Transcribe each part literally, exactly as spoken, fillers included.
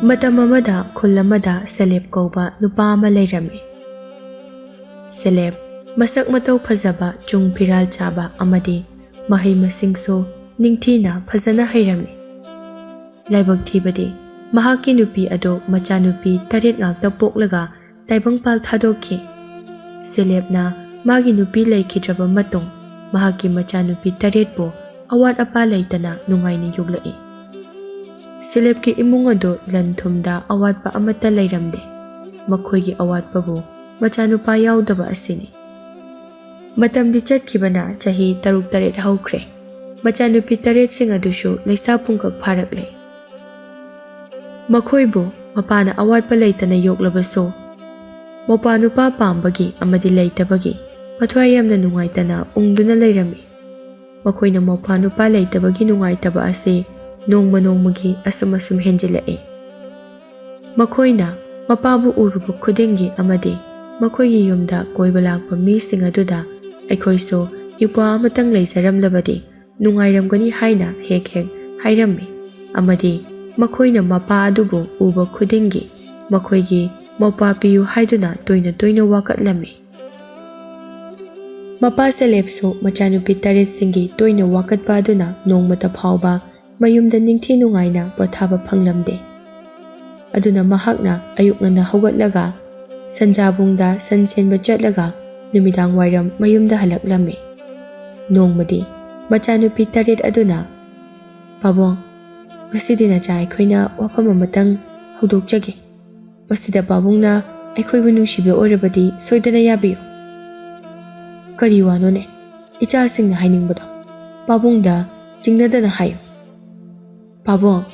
ꯃꯇꯝ ꯑꯃꯗ ꯈꯨꯜ ꯑꯃꯗ ꯁꯦꯂꯦꯞ ꯀꯧꯕ ꯅꯨꯄꯥ ꯑꯃ ꯂꯩꯔꯝꯃꯤ꯫ ꯁꯦꯂꯦꯞ ꯃꯁꯛ ꯃꯇꯧ ꯐꯖꯕ, ꯆꯨꯡ ꯐꯤꯔꯥꯜ ꯆꯥꯕ ꯑꯃꯗꯤ ꯃꯍꯩ ꯃꯁꯤꯡꯁꯨ ꯅꯤꯡꯊꯤꯅ ꯐꯖꯅ ꯍꯩꯔꯝꯃꯤ꯫ ꯂꯥꯏꯕꯛ ꯊꯤꯕꯗꯤ ꯃꯍꯥꯛꯀꯤ ꯅꯨꯄꯤ ꯑꯗꯨ ꯃꯆꯥꯅꯨꯄꯤ ꯇꯔꯦꯠ ꯉꯥꯛꯇ ꯄꯣꯛꯂꯒ ꯇꯥꯏꯕꯪꯄꯥꯜ ꯊꯥꯗꯣꯛꯈꯤ꯫ ꯁꯦꯂꯦꯞꯅ ꯃꯥꯒꯤ ꯅꯨꯄꯤ ꯂꯩꯈꯤꯗ꯭ꯔꯕ ꯃꯇꯨꯡ ꯃꯍꯥꯛꯀꯤ ꯃꯆꯥꯅꯨꯄꯤ ꯇꯔꯦꯠꯄꯨ ꯑꯋꯥꯠ ꯑꯄꯥ ꯂꯩꯇꯅ ꯅꯨꯡꯉꯥꯏꯅ ꯌꯣꯛꯂꯛꯏ꯫ ꯁꯦꯂꯦꯞꯀꯤ ꯏꯃꯨꯡ ꯑꯗꯨ ꯂꯟ ꯊꯨꯝꯗ ꯑꯋꯥꯠꯄ ꯑꯃꯠꯇ ꯂꯩꯔꯝꯗꯦ꯫ ꯃꯈꯣꯏꯒꯤ ꯑꯋꯥꯠꯄꯕꯨ ꯃꯆꯥꯅꯨꯄꯥ ꯌꯥꯎꯗꯕ ꯑꯁꯤꯅꯤ꯫ ꯃꯇꯝꯗꯤ ꯆꯠꯈꯤꯕꯅ ꯆꯍꯤ ꯇꯔꯨꯛ ꯇꯔꯦꯠ ꯍꯧꯈ꯭ꯔꯦ꯫ ꯃꯆꯥꯅꯨꯄꯤ ꯇꯔꯦꯠꯁꯤꯡ ꯑꯗꯨꯁꯨ ꯂꯩꯁꯥ ꯄꯨꯡꯀꯛ ꯐꯥꯔꯛꯂꯦ꯫ ꯃꯈꯣꯏꯕꯨ ꯃꯄꯥꯅ ꯑꯋꯥꯠꯄ ꯂꯩꯇꯅ ꯌꯣꯛꯂꯕꯁꯨ, ꯃꯧꯄ꯭ꯋꯥ ꯅꯨꯄꯥ ꯄꯥꯝꯕꯒꯤ ꯑꯃꯗꯤ ꯂꯩꯇꯕꯒꯤ ꯃꯊ꯭ꯋꯥꯏ ꯌꯥꯝꯅ ꯅꯨꯡꯉꯥꯏꯇꯅ ꯎꯪꯗꯨꯅ ꯂꯩꯔꯝꯃꯤ꯫ ꯃꯈꯣꯏꯅ ꯃꯧꯄ꯭ꯋꯥ ꯅꯨꯄꯥ ꯂꯩꯇꯕꯒꯤ ꯅꯨꯡꯉꯥꯏꯇꯕ ꯑꯁꯤ ꯅꯣꯡꯃ ꯅꯣꯡꯃꯒꯤ ꯑꯁꯨꯝ ꯑꯁꯨꯝ ꯍꯦꯟꯖꯤꯜꯂꯛꯏ꯫ ꯃꯈꯣꯏꯅ ꯃꯄꯥꯕꯨ ꯎꯔꯨꯕ ꯈꯨꯗꯤꯡꯒꯤ ꯑꯃꯗꯤ ꯃꯈꯣꯏꯒꯤ ꯌꯨꯝꯗ ꯀꯣꯏꯕ ꯂꯥꯛꯄ ꯃꯤꯁꯤꯡ ꯑꯗꯨꯗ "ꯑꯩꯈꯣꯏꯁꯨ ꯏꯄ꯭ꯋꯥ ꯑꯃꯇꯪ ꯂꯩꯖꯔꯝꯂꯕꯗꯤ ꯅꯨꯡꯉꯥꯏꯔꯝꯒꯅꯤ" ꯍꯥꯏꯅ ꯍꯦꯛ ꯍꯦꯛ ꯍꯥꯏꯔꯝꯃꯤ꯫ ꯑꯃꯗꯤ ꯃꯈꯣꯏꯅ ꯃꯄꯥ ꯑꯗꯨꯕꯨ ꯎꯕ ꯈꯨꯗꯤꯡꯒꯤ ꯃꯈꯣꯏꯒꯤ "ꯃꯧꯄ꯭ꯋꯥ ꯄꯤꯌꯨ" ꯍꯥꯏꯗꯨꯅ ꯇꯣꯏꯅ ꯇꯣꯏꯅ ꯋꯥꯀꯠꯂꯝꯃꯤ꯫ ꯃꯄꯥ ꯁꯦꯂꯦꯞꯁꯨ ꯃꯆꯥꯅꯨꯄꯤ ꯇꯔꯦꯠꯁꯤꯡꯒꯤ ꯇꯣꯏꯅ ꯋꯥꯀꯠꯄ ꯑꯗꯨꯅ ꯅꯣꯡꯃꯇ ꯐꯥꯎꯕ ꯃꯌꯨꯝꯗ ꯅꯤꯡꯊꯤ ꯅꯨꯡꯉꯥꯏꯅ ꯄꯣꯊꯥꯕ ꯐꯪꯂꯝꯗꯦ꯫ ꯑꯗꯨꯅ ꯃꯍꯥꯛꯅ ꯑꯌꯨꯛ ꯉꯟꯅ ꯍꯧꯒꯠꯂꯒ ꯁꯟꯖꯥꯕꯨꯡꯗ ꯁꯟ ꯁꯦꯟꯕ ꯆꯠꯂꯒ ꯅꯨꯃꯤꯗꯥꯡ ꯋꯥꯏꯔꯝ ꯃꯌꯨꯝꯗ ꯍꯜꯂꯛꯂꯝꯃꯤ꯫ ꯅꯣꯡꯃꯗꯤ ꯃꯆꯥꯅꯨꯄꯤ ꯇꯔꯦꯠ ꯑꯗꯨꯅ, "ꯄꯥꯕꯨꯡ, ꯉꯁꯤꯗꯤ ꯅꯆꯥ ꯑꯩꯈꯣꯏꯅ ꯋꯥꯐꯝ ꯑꯃꯇꯪ ꯍꯧꯗꯣꯛꯆꯒꯦ꯫ ꯃꯁꯤꯗ ꯄꯥꯕꯨꯡꯅ ꯑꯩꯈꯣꯏꯕꯨ ꯅꯨꯡꯁꯤꯕ ꯑꯣꯏꯔꯕꯗꯤ ꯁꯣꯏꯗꯅ ꯌꯥꯕꯤꯌꯨ꯫" "ꯀꯔꯤ ꯋꯥꯅꯣꯅꯦ? ꯏꯆꯥꯁꯤꯡꯅ ꯍꯥꯏꯅꯤꯡꯕꯗꯣ ꯄꯥꯕꯨꯡꯗ ꯆꯤꯡꯅꯗꯅ ꯍꯥꯏꯌꯨ꯫" "ꯄꯥꯕꯨꯡ,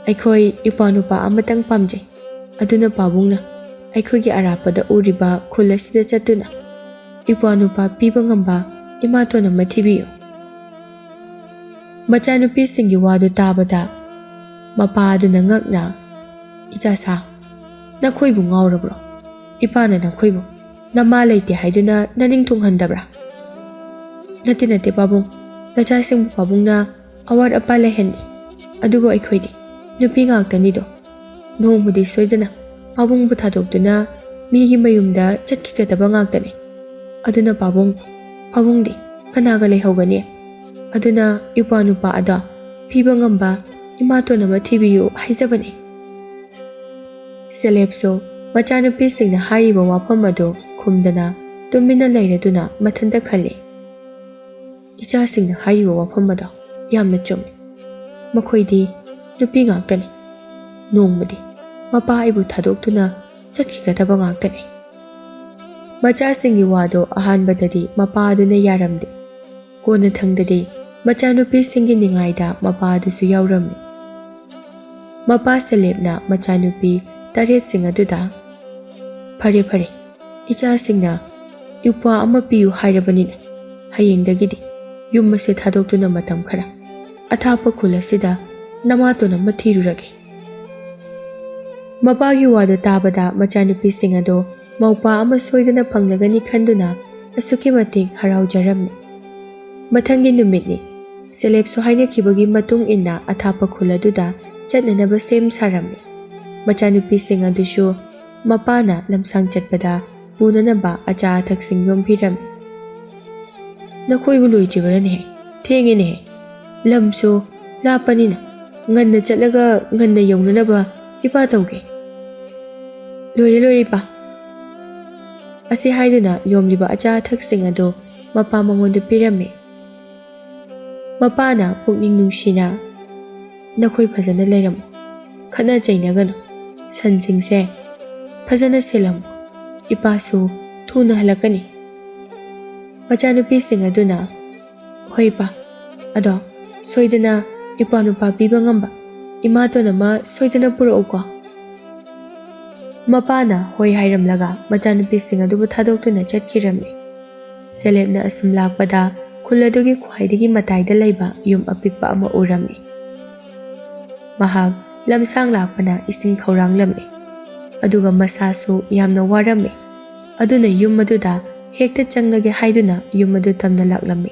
ꯑꯩꯈꯣꯏ ꯏꯄ꯭ꯋꯥ ꯅꯨꯄꯥ ꯑꯃꯇꯪ ꯄꯥꯝꯖꯩ꯫ ꯑꯗꯨꯅ ꯄꯥꯕꯨꯡꯅ ꯑꯩꯈꯣꯏꯒꯤ ꯑꯔꯥꯞꯄꯗ ꯎꯔꯤꯕ ꯈꯨꯜ ꯑꯁꯤꯗ ꯆꯠꯇꯨꯅ ꯏꯄ꯭ꯋꯥ ꯅꯨꯄꯥ ꯄꯤꯕ ꯉꯝꯕ ꯏꯃꯥꯇꯣꯟ ꯑꯃ ꯊꯤꯕꯤꯌꯨ꯫" ꯃꯆꯥꯅꯨꯄꯤꯁꯤꯡꯒꯤ ꯋꯥꯗꯨ ꯇꯥꯕꯗ ꯃꯄꯥ ꯑꯗꯨꯅ ꯉꯛꯅ, "ꯏꯆꯥꯁꯥ, ꯅꯈꯣꯏꯕꯨ ꯉꯥꯎꯔꯕ꯭ꯔꯣ? ꯏꯄꯥꯅ ꯅꯈꯣꯏꯕꯨ ꯅꯃꯥ ꯂꯩꯇꯦ ꯍꯥꯏꯗꯨꯅ ꯅꯅꯤꯡ ꯊꯨꯡꯍꯟꯗꯕ꯭ꯔꯥ?" "ꯅꯠꯇꯦ, ꯅꯠꯇꯦ ꯄꯥꯕꯨꯡ, ꯅꯆꯥꯁꯤꯡꯕꯨ ꯄꯥꯕꯨꯡꯅ ꯑꯋꯥꯠ ꯑꯄꯥ ꯂꯩꯍꯟꯗꯦ꯫ ꯑꯗꯨꯕꯨ ꯑꯩꯈꯣꯏꯗꯤ ꯅꯨꯄꯤ ꯉꯥꯛꯇꯅꯤꯗꯣ꯫ ꯅꯣꯡꯃꯗꯤ ꯁꯣꯏꯗꯅ ꯄꯥꯕꯨꯡꯕꯨ ꯊꯥꯗꯣꯛꯇꯨꯅ ꯃꯤꯒꯤ ꯃꯌꯨꯝꯗ ꯆꯠꯈꯤꯒꯗꯕ ꯉꯥꯛꯇꯅꯤ꯫ ꯑꯗꯨꯅ ꯄꯥꯕꯨꯡ, ꯄꯥꯕꯨꯡꯗꯤ ꯀꯅꯥꯒ ꯂꯩꯍꯧꯒꯅꯤ? ꯑꯗꯨꯅ ꯏꯄ꯭ꯋꯥ ꯅꯨꯄꯥ ꯑꯗꯣ ꯄꯤꯕ ꯉꯝꯕ ꯏꯃꯥꯇꯣꯟ ꯑꯃ ꯊꯤꯕꯤꯌꯨ ꯍꯥꯏꯖꯕꯅꯤ꯫ ꯁꯦꯂꯦꯞꯁꯨ ꯃꯆꯥꯅꯨꯄꯤꯁꯤꯡꯅ ꯍꯥꯏꯔꯤꯕ ꯋꯥꯐꯝ ꯑꯗꯨ ꯈꯨꯝꯗꯅ ꯇꯨꯃꯤꯟꯅ ꯂꯩꯔꯗꯨꯅ ꯃꯊꯟꯇ ꯈꯜꯂꯤ, "ꯏꯆꯥꯁꯤꯡꯅ ꯍꯥꯏꯔꯤꯕ ꯋꯥꯐꯝ ꯑꯗꯣ ꯌꯥꯝꯅ ꯆꯨꯝꯃꯤ꯫ ꯃꯈꯣꯏꯗꯤ ꯅꯨꯄꯤ ꯉꯥꯛꯇꯅꯤ꯫ ꯅꯣꯡꯃꯗꯤ ꯃꯄꯥ ꯑꯩꯕꯨ ꯊꯥꯗꯣꯛꯇꯨꯅ ꯆꯠꯈꯤꯒꯗꯕ ꯉꯥꯛꯇꯅꯤ꯫" ꯃꯆꯥꯁꯤꯡꯒꯤ ꯋꯥꯗꯣ ꯑꯍꯥꯟꯕꯗꯗꯤ ꯃꯄꯥ ꯑꯗꯨꯅ ꯌꯥꯔꯝꯗꯦ꯫ ꯀꯣꯟꯅꯊꯪꯗꯗꯤ ꯃꯆꯥꯅꯨꯄꯤꯁꯤꯡꯒꯤ ꯅꯤꯡꯉꯥꯏꯗ ꯃꯄꯥ ꯑꯗꯨꯁꯨ ꯌꯥꯎꯔꯝꯃꯤ꯫ ꯃꯄꯥ ꯁꯦꯂꯦꯞꯅ ꯃꯆꯥꯅꯨꯄꯤ ꯇꯔꯦꯠꯁꯤꯡ ꯑꯗꯨꯗ, "ꯐꯔꯦ, ꯐꯔꯦ, ꯏꯆꯥꯁꯤꯡꯅ ꯏꯄ꯭ꯋꯥ ꯑꯃ ꯄꯤꯌꯨ ꯍꯥꯏꯔꯕꯅꯤꯅ, ꯍꯌꯦꯡꯗꯒꯤꯗꯤ ꯌꯨꯝ ꯑꯁꯤ ꯊꯥꯗꯣꯛꯇꯨꯅ ꯃꯇꯝ ꯈꯔ ꯑꯊꯥꯞꯄ ꯈꯨꯜ ꯑꯁꯤꯗ ꯅꯃꯥꯇꯣꯟ ꯑꯃ ꯊꯤꯔꯨꯔꯒꯦ꯫" ꯃꯄꯥꯒꯤ ꯋꯥꯗꯨ ꯇꯥꯕꯗ ꯃꯆꯥꯅꯨꯄꯤꯁꯤꯡ ꯑꯗꯨ ꯃꯧꯄꯥ ꯑꯃ ꯁꯣꯏꯗꯅ ꯐꯪꯂꯒꯅꯤ ꯈꯟꯗꯨꯅ ꯑꯁꯨꯛꯀꯤ ꯃꯇꯤꯛ ꯍꯔꯥꯎꯖꯔꯝꯃꯤ꯫ ꯃꯊꯪꯒꯤ ꯅꯨꯃꯤꯠꯅꯤ꯫ ꯁꯦꯂꯦꯞꯁꯨ ꯍꯥꯏꯅꯈꯤꯕꯒꯤ ꯃꯇꯨꯡ ꯏꯟꯅ ꯑꯊꯥꯞꯄ ꯈꯨꯜ ꯑꯗꯨꯗ ꯆꯠꯅꯅꯕ ꯁꯦꯝ ꯁꯥꯔꯝꯃꯤ꯫ ꯃꯆꯥꯅꯨꯄꯤꯁꯤꯡ ꯑꯗꯨꯁꯨ ꯃꯄꯥꯅ ꯂꯝꯁꯥꯡ ꯆꯠꯄꯗ ꯄꯨꯅꯅꯕ ꯑꯆꯥ ꯑꯊꯛꯁꯤꯡ ꯌꯣꯝꯕꯤꯔꯝꯃꯤ꯫ "ꯅꯈꯣꯏꯕꯨ ꯂꯣꯏꯗ꯭ꯔꯤꯕꯔꯅꯦꯍꯦ? ꯊꯦꯡꯉꯦꯅꯦꯍꯦ꯫ ꯂꯝꯁꯨ ꯂꯥꯞꯄꯅꯤꯅ ꯉꯟꯅ ꯆꯠꯂꯒ ꯉꯟꯅ ꯌꯧꯅꯅꯕ ꯏꯄꯥ ꯇꯧꯒꯦ꯫" "ꯂꯣꯏꯔꯦ, ꯂꯣꯏꯔꯦ, ꯏꯄꯥ꯫" ꯑꯁꯤ ꯍꯥꯏꯗꯨꯅ ꯌꯣꯝꯂꯤꯕ ꯑꯆꯥ ꯑꯊꯛꯁꯤꯡ ꯑꯗꯨ ꯃꯄꯥ ꯃꯉꯣꯟꯗ ꯄꯤꯔꯝꯃꯤ꯫ ꯃꯄꯥꯅ ꯄꯨꯛꯅꯤꯡ ꯅꯨꯡꯁꯤꯅ, "ꯅꯈꯣꯏ ꯐꯖꯅ ꯂꯩꯔꯝꯃꯨ, ꯈꯠꯅ ꯆꯩꯅꯒꯅꯨ, ꯁꯟꯁꯤꯡꯁꯦ ꯐꯖꯅ ꯁꯦꯜꯂꯝꯃꯨ, ꯏꯄꯥꯁꯨ ꯊꯨꯅ ꯍꯜꯂꯛꯀꯅꯤ꯫" ꯃꯆꯥꯅꯨꯄꯤꯁꯤꯡ ꯑꯗꯨꯅ, "ꯍꯣꯏ ꯏꯄꯥ, ꯑꯗꯣ ꯁꯣꯏꯗꯅ ꯏꯄ꯭ꯋꯥ ꯅꯨꯄꯥ ꯄꯤꯕ ꯉꯝꯕ ꯏꯃꯥꯇꯣꯟ ꯑꯃ ꯁꯣꯏꯗꯅ ꯄꯨꯔꯛꯎꯀꯣ꯫" ꯃꯄꯥꯅ ꯍꯣꯏ ꯍꯥꯏꯔꯝꯂꯒ ꯃꯆꯥꯅꯨꯄꯤꯁꯤꯡ ꯑꯗꯨꯕꯨ ꯊꯥꯗꯣꯛꯇꯨꯅ ꯆꯠꯈꯤꯔꯝꯃꯤ꯫ ꯁꯦꯂꯦꯞꯅ ꯑꯁꯨꯝ ꯂꯥꯛꯄꯗ ꯈꯨꯜ ꯑꯗꯨꯒꯤ ꯈ꯭ꯋꯥꯏꯗꯒꯤ ꯃꯇꯥꯏꯗ ꯂꯩꯕ ꯌꯨꯝ ꯑꯄꯤꯛꯄ ꯑꯃ ꯎꯔꯝꯃꯤ꯫ ꯃꯍꯥꯛ ꯂꯝꯁꯥꯡ ꯂꯥꯛꯄꯅ ꯏꯁꯤꯡ ꯈꯧꯔꯥꯡꯂꯝꯃꯤ, ꯑꯗꯨꯒ ꯃꯁꯥꯁꯨ ꯌꯥꯝꯅ ꯋꯥꯔꯝꯃꯤ꯫ ꯑꯗꯨꯅ ꯌꯨꯝ ꯑꯗꯨꯗ ꯍꯦꯛꯇ ꯆꯪꯂꯒꯦ ꯍꯥꯏꯗꯨꯅ ꯌꯨꯝ ꯑꯗꯨ ꯇꯝꯅ ꯂꯥꯛꯂꯝꯃꯤ꯫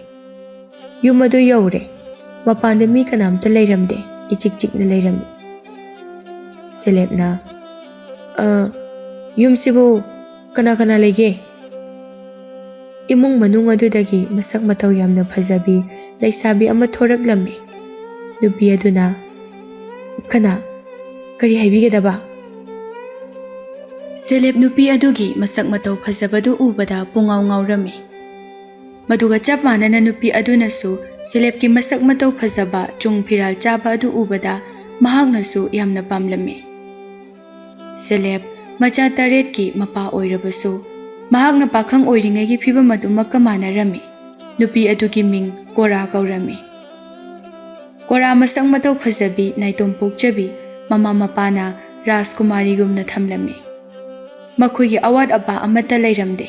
ꯌꯨꯝ ꯑꯗꯨ ꯌꯧꯔꯦ꯫ ꯃꯄꯥꯟꯗ ꯃꯤ ꯀꯅꯥꯝꯇ ꯂꯩꯔꯝꯗꯦ, ꯏꯆꯤꯛ ꯆꯤꯛꯅ ꯂꯩꯔꯝꯃꯤ꯫ ꯁꯦꯂꯦꯞꯅ, "ꯑ, ꯌꯨꯝꯁꯤꯕꯨ ꯀꯅꯥ ꯀꯅꯥ ꯂꯩꯒꯦ?" ꯏꯃꯨꯡ ꯃꯅꯨꯡ ꯑꯗꯨꯗꯒꯤ ꯃꯁꯛ ꯃꯇꯧ ꯌꯥꯝꯅ ꯐꯖꯕꯤ ꯂꯩꯁꯥꯕꯤ ꯑꯃ ꯊꯣꯔꯛꯂꯝꯃꯤ꯫ ꯅꯨꯄꯤ ꯑꯗꯨꯅ, "ꯀꯅꯥ? ꯀꯔꯤ ꯍꯥꯏꯕꯤꯒꯗꯕ?" ꯁꯦꯂꯦꯞ ꯅꯨꯄꯤ ꯑꯗꯨꯒꯤ ꯃꯁꯛ ꯃꯇꯧ ꯐꯖꯕꯗꯨ ꯎꯕꯗ ꯄꯨꯡꯉꯥꯎ ꯉꯥꯎꯔꯝꯃꯤ꯫ ꯃꯗꯨꯒ ꯆꯞ ꯃꯥꯟꯅꯅ ꯅꯨꯄꯤ ꯑꯗꯨꯅꯁꯨ ꯁꯦꯂꯦꯞꯀꯤ ꯃꯁꯛ ꯃꯇꯧ ꯐꯖꯕ, ꯆꯨꯡ ꯐꯤꯔꯥꯜ ꯆꯥꯕ ꯑꯗꯨ ꯎꯕꯗ ꯃꯍꯥꯛꯅꯁꯨ ꯌꯥꯝꯅ ꯄꯥꯝꯂꯝꯃꯤ꯫ ꯁꯦꯂꯦꯞ ꯃꯆꯥ ꯇꯔꯦꯠꯀꯤ ꯃꯄꯥ ꯑꯣꯏꯔꯕꯁꯨ, ꯃꯍꯥꯛꯅ ꯄꯥꯈꯪ ꯑꯣꯏꯔꯤꯉꯩꯒꯤ ꯐꯤꯕꯝ ꯑꯗꯨꯃꯛꯀ ꯃꯥꯟꯅꯔꯝꯃꯤ꯫ ꯅꯨꯄꯤ ꯑꯗꯨꯒꯤ ꯃꯤꯡ ꯀꯣꯔꯥ ꯀꯧꯔꯝꯃꯤ꯫ ꯀꯣꯔꯥ ꯃꯁꯛ ꯃꯇꯧ ꯐꯖꯕꯤ, ꯅꯥꯏꯇꯣꯝ ꯄꯣꯛꯆꯕꯤ, ꯃꯃꯥ ꯃꯄꯥꯅ ꯔꯥꯖꯀꯨꯃꯥꯔꯤꯒꯨꯝꯅ ꯊꯝꯂꯝꯃꯤ꯫ ꯃꯈꯣꯏꯒꯤ ꯑꯋꯥꯠ ꯑꯄꯥ ꯑꯃꯠꯇ ꯂꯩꯔꯝꯗꯦ꯫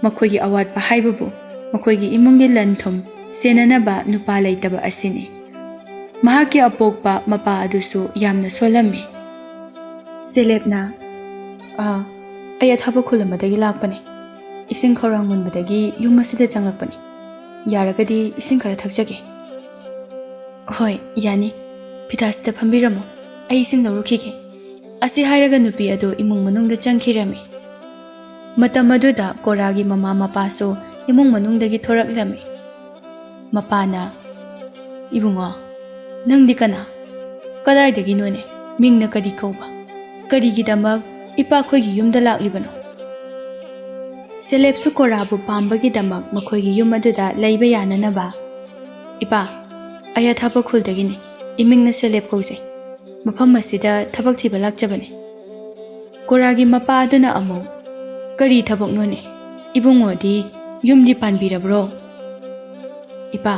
ꯃꯈꯣꯏꯒꯤ ꯑꯋꯥꯠꯄ ꯍꯥꯏꯕꯕꯨ ꯃꯈꯣꯏꯒꯤ ꯏꯃꯨꯡꯒꯤ ꯂꯟ ꯊꯨꯝ ꯁꯦꯟꯅꯅꯕ ꯅꯨꯄꯥ ꯂꯩꯇꯕ ꯑꯁꯤꯅꯤ꯫ ꯃꯍꯥꯛꯀꯤ ꯑꯄꯣꯛꯄ ꯃꯄꯥ ꯑꯗꯨꯁꯨ ꯌꯥꯝꯅ ꯁꯣꯜꯂꯝꯃꯤ꯫ ꯁꯦꯂꯦꯞꯅ, "ꯑꯥ, ꯑꯩ ꯑꯊꯥꯞꯄ ꯈꯨꯜ ꯑꯃꯗꯒꯤ ꯂꯥꯛꯄꯅꯦ꯫ ꯏꯁꯤꯡ ꯈꯧꯔꯥꯡ ꯃꯨꯟꯕꯗꯒꯤ ꯌꯨꯝ ꯑꯁꯤꯗ ꯆꯪꯂꯛꯄꯅꯤ꯫ ꯌꯥꯔꯒꯗꯤ ꯏꯁꯤꯡ ꯈꯔ ꯊꯛꯆꯒꯦ꯫" "ꯍꯣꯏ, ꯌꯥꯅꯤ꯫ ꯐꯤꯇꯥꯁꯤꯗ ꯐꯝꯕꯤꯔꯝꯃꯣ꯫ ꯑꯩ ꯏꯁꯤꯡ ꯂꯧꯔꯨꯈꯤꯒꯦ꯫" ꯑꯁꯤ ꯍꯥꯏꯔꯒ ꯅꯨꯄꯤ ꯑꯗꯨ ꯏꯃꯨꯡ ꯃꯅꯨꯡꯗ ꯆꯪꯈꯤꯔꯝꯃꯤ꯫ ꯃꯇꯝ ꯑꯗꯨꯗ ꯀꯣꯔꯥꯒꯤ ꯃꯃꯥ ꯃꯄꯥꯁꯨ ꯏꯃꯨꯡ ꯃꯅꯨꯡꯗꯒꯤ ꯊꯣꯔꯛꯂꯝꯃꯤ꯫ ꯃꯄꯥꯅ, "ꯏꯕꯨꯡꯉꯣ, ꯅꯪꯗꯤ ꯀꯅꯥ? ꯀꯗꯥꯏꯗꯒꯤꯅꯣꯅꯦ? ꯃꯤꯡꯅ ꯀꯔꯤ ꯀꯧꯕ? ꯀꯔꯤꯒꯤꯗꯃꯛ ꯏꯄꯥꯈꯣꯏꯒꯤ ꯌꯨꯝꯗ ꯂꯥꯛꯂꯤꯕꯅꯣ?" ꯁꯦꯂꯦꯞꯁꯨ ꯀꯣꯔꯥꯕꯨ ꯄꯥꯝꯕꯒꯤꯗꯃꯛ ꯃꯈꯣꯏꯒꯤ ꯌꯨꯝ ꯑꯗꯨꯗ ꯂꯩꯕ ꯌꯥꯅꯅꯕ, "ꯏꯄꯥ, ꯑꯩ ꯑꯊꯥꯞꯄ ꯈꯨꯜꯗꯒꯤꯅꯤ꯫ ꯏꯃꯤꯡꯅ ꯁꯦꯂꯦꯞ ꯀꯧꯖꯩ꯫ ꯃꯐꯝ ꯑꯁꯤꯗ ꯊꯕꯛ ꯊꯤꯕ ꯂꯥꯛꯆꯕꯅꯤ꯫" ꯀꯣꯔꯥꯒꯤ ꯃꯄꯥ ꯑꯗꯨꯅ ꯑꯃꯨꯛ, "ꯀꯔꯤ ꯊꯕꯛꯅꯣꯅꯦ? ꯏꯕꯨꯡꯉꯣꯗꯤ ꯌꯨꯝꯗꯤ ꯄꯥꯟꯕꯤꯔꯕ꯭ꯔꯣ?" "ꯏꯄꯥ,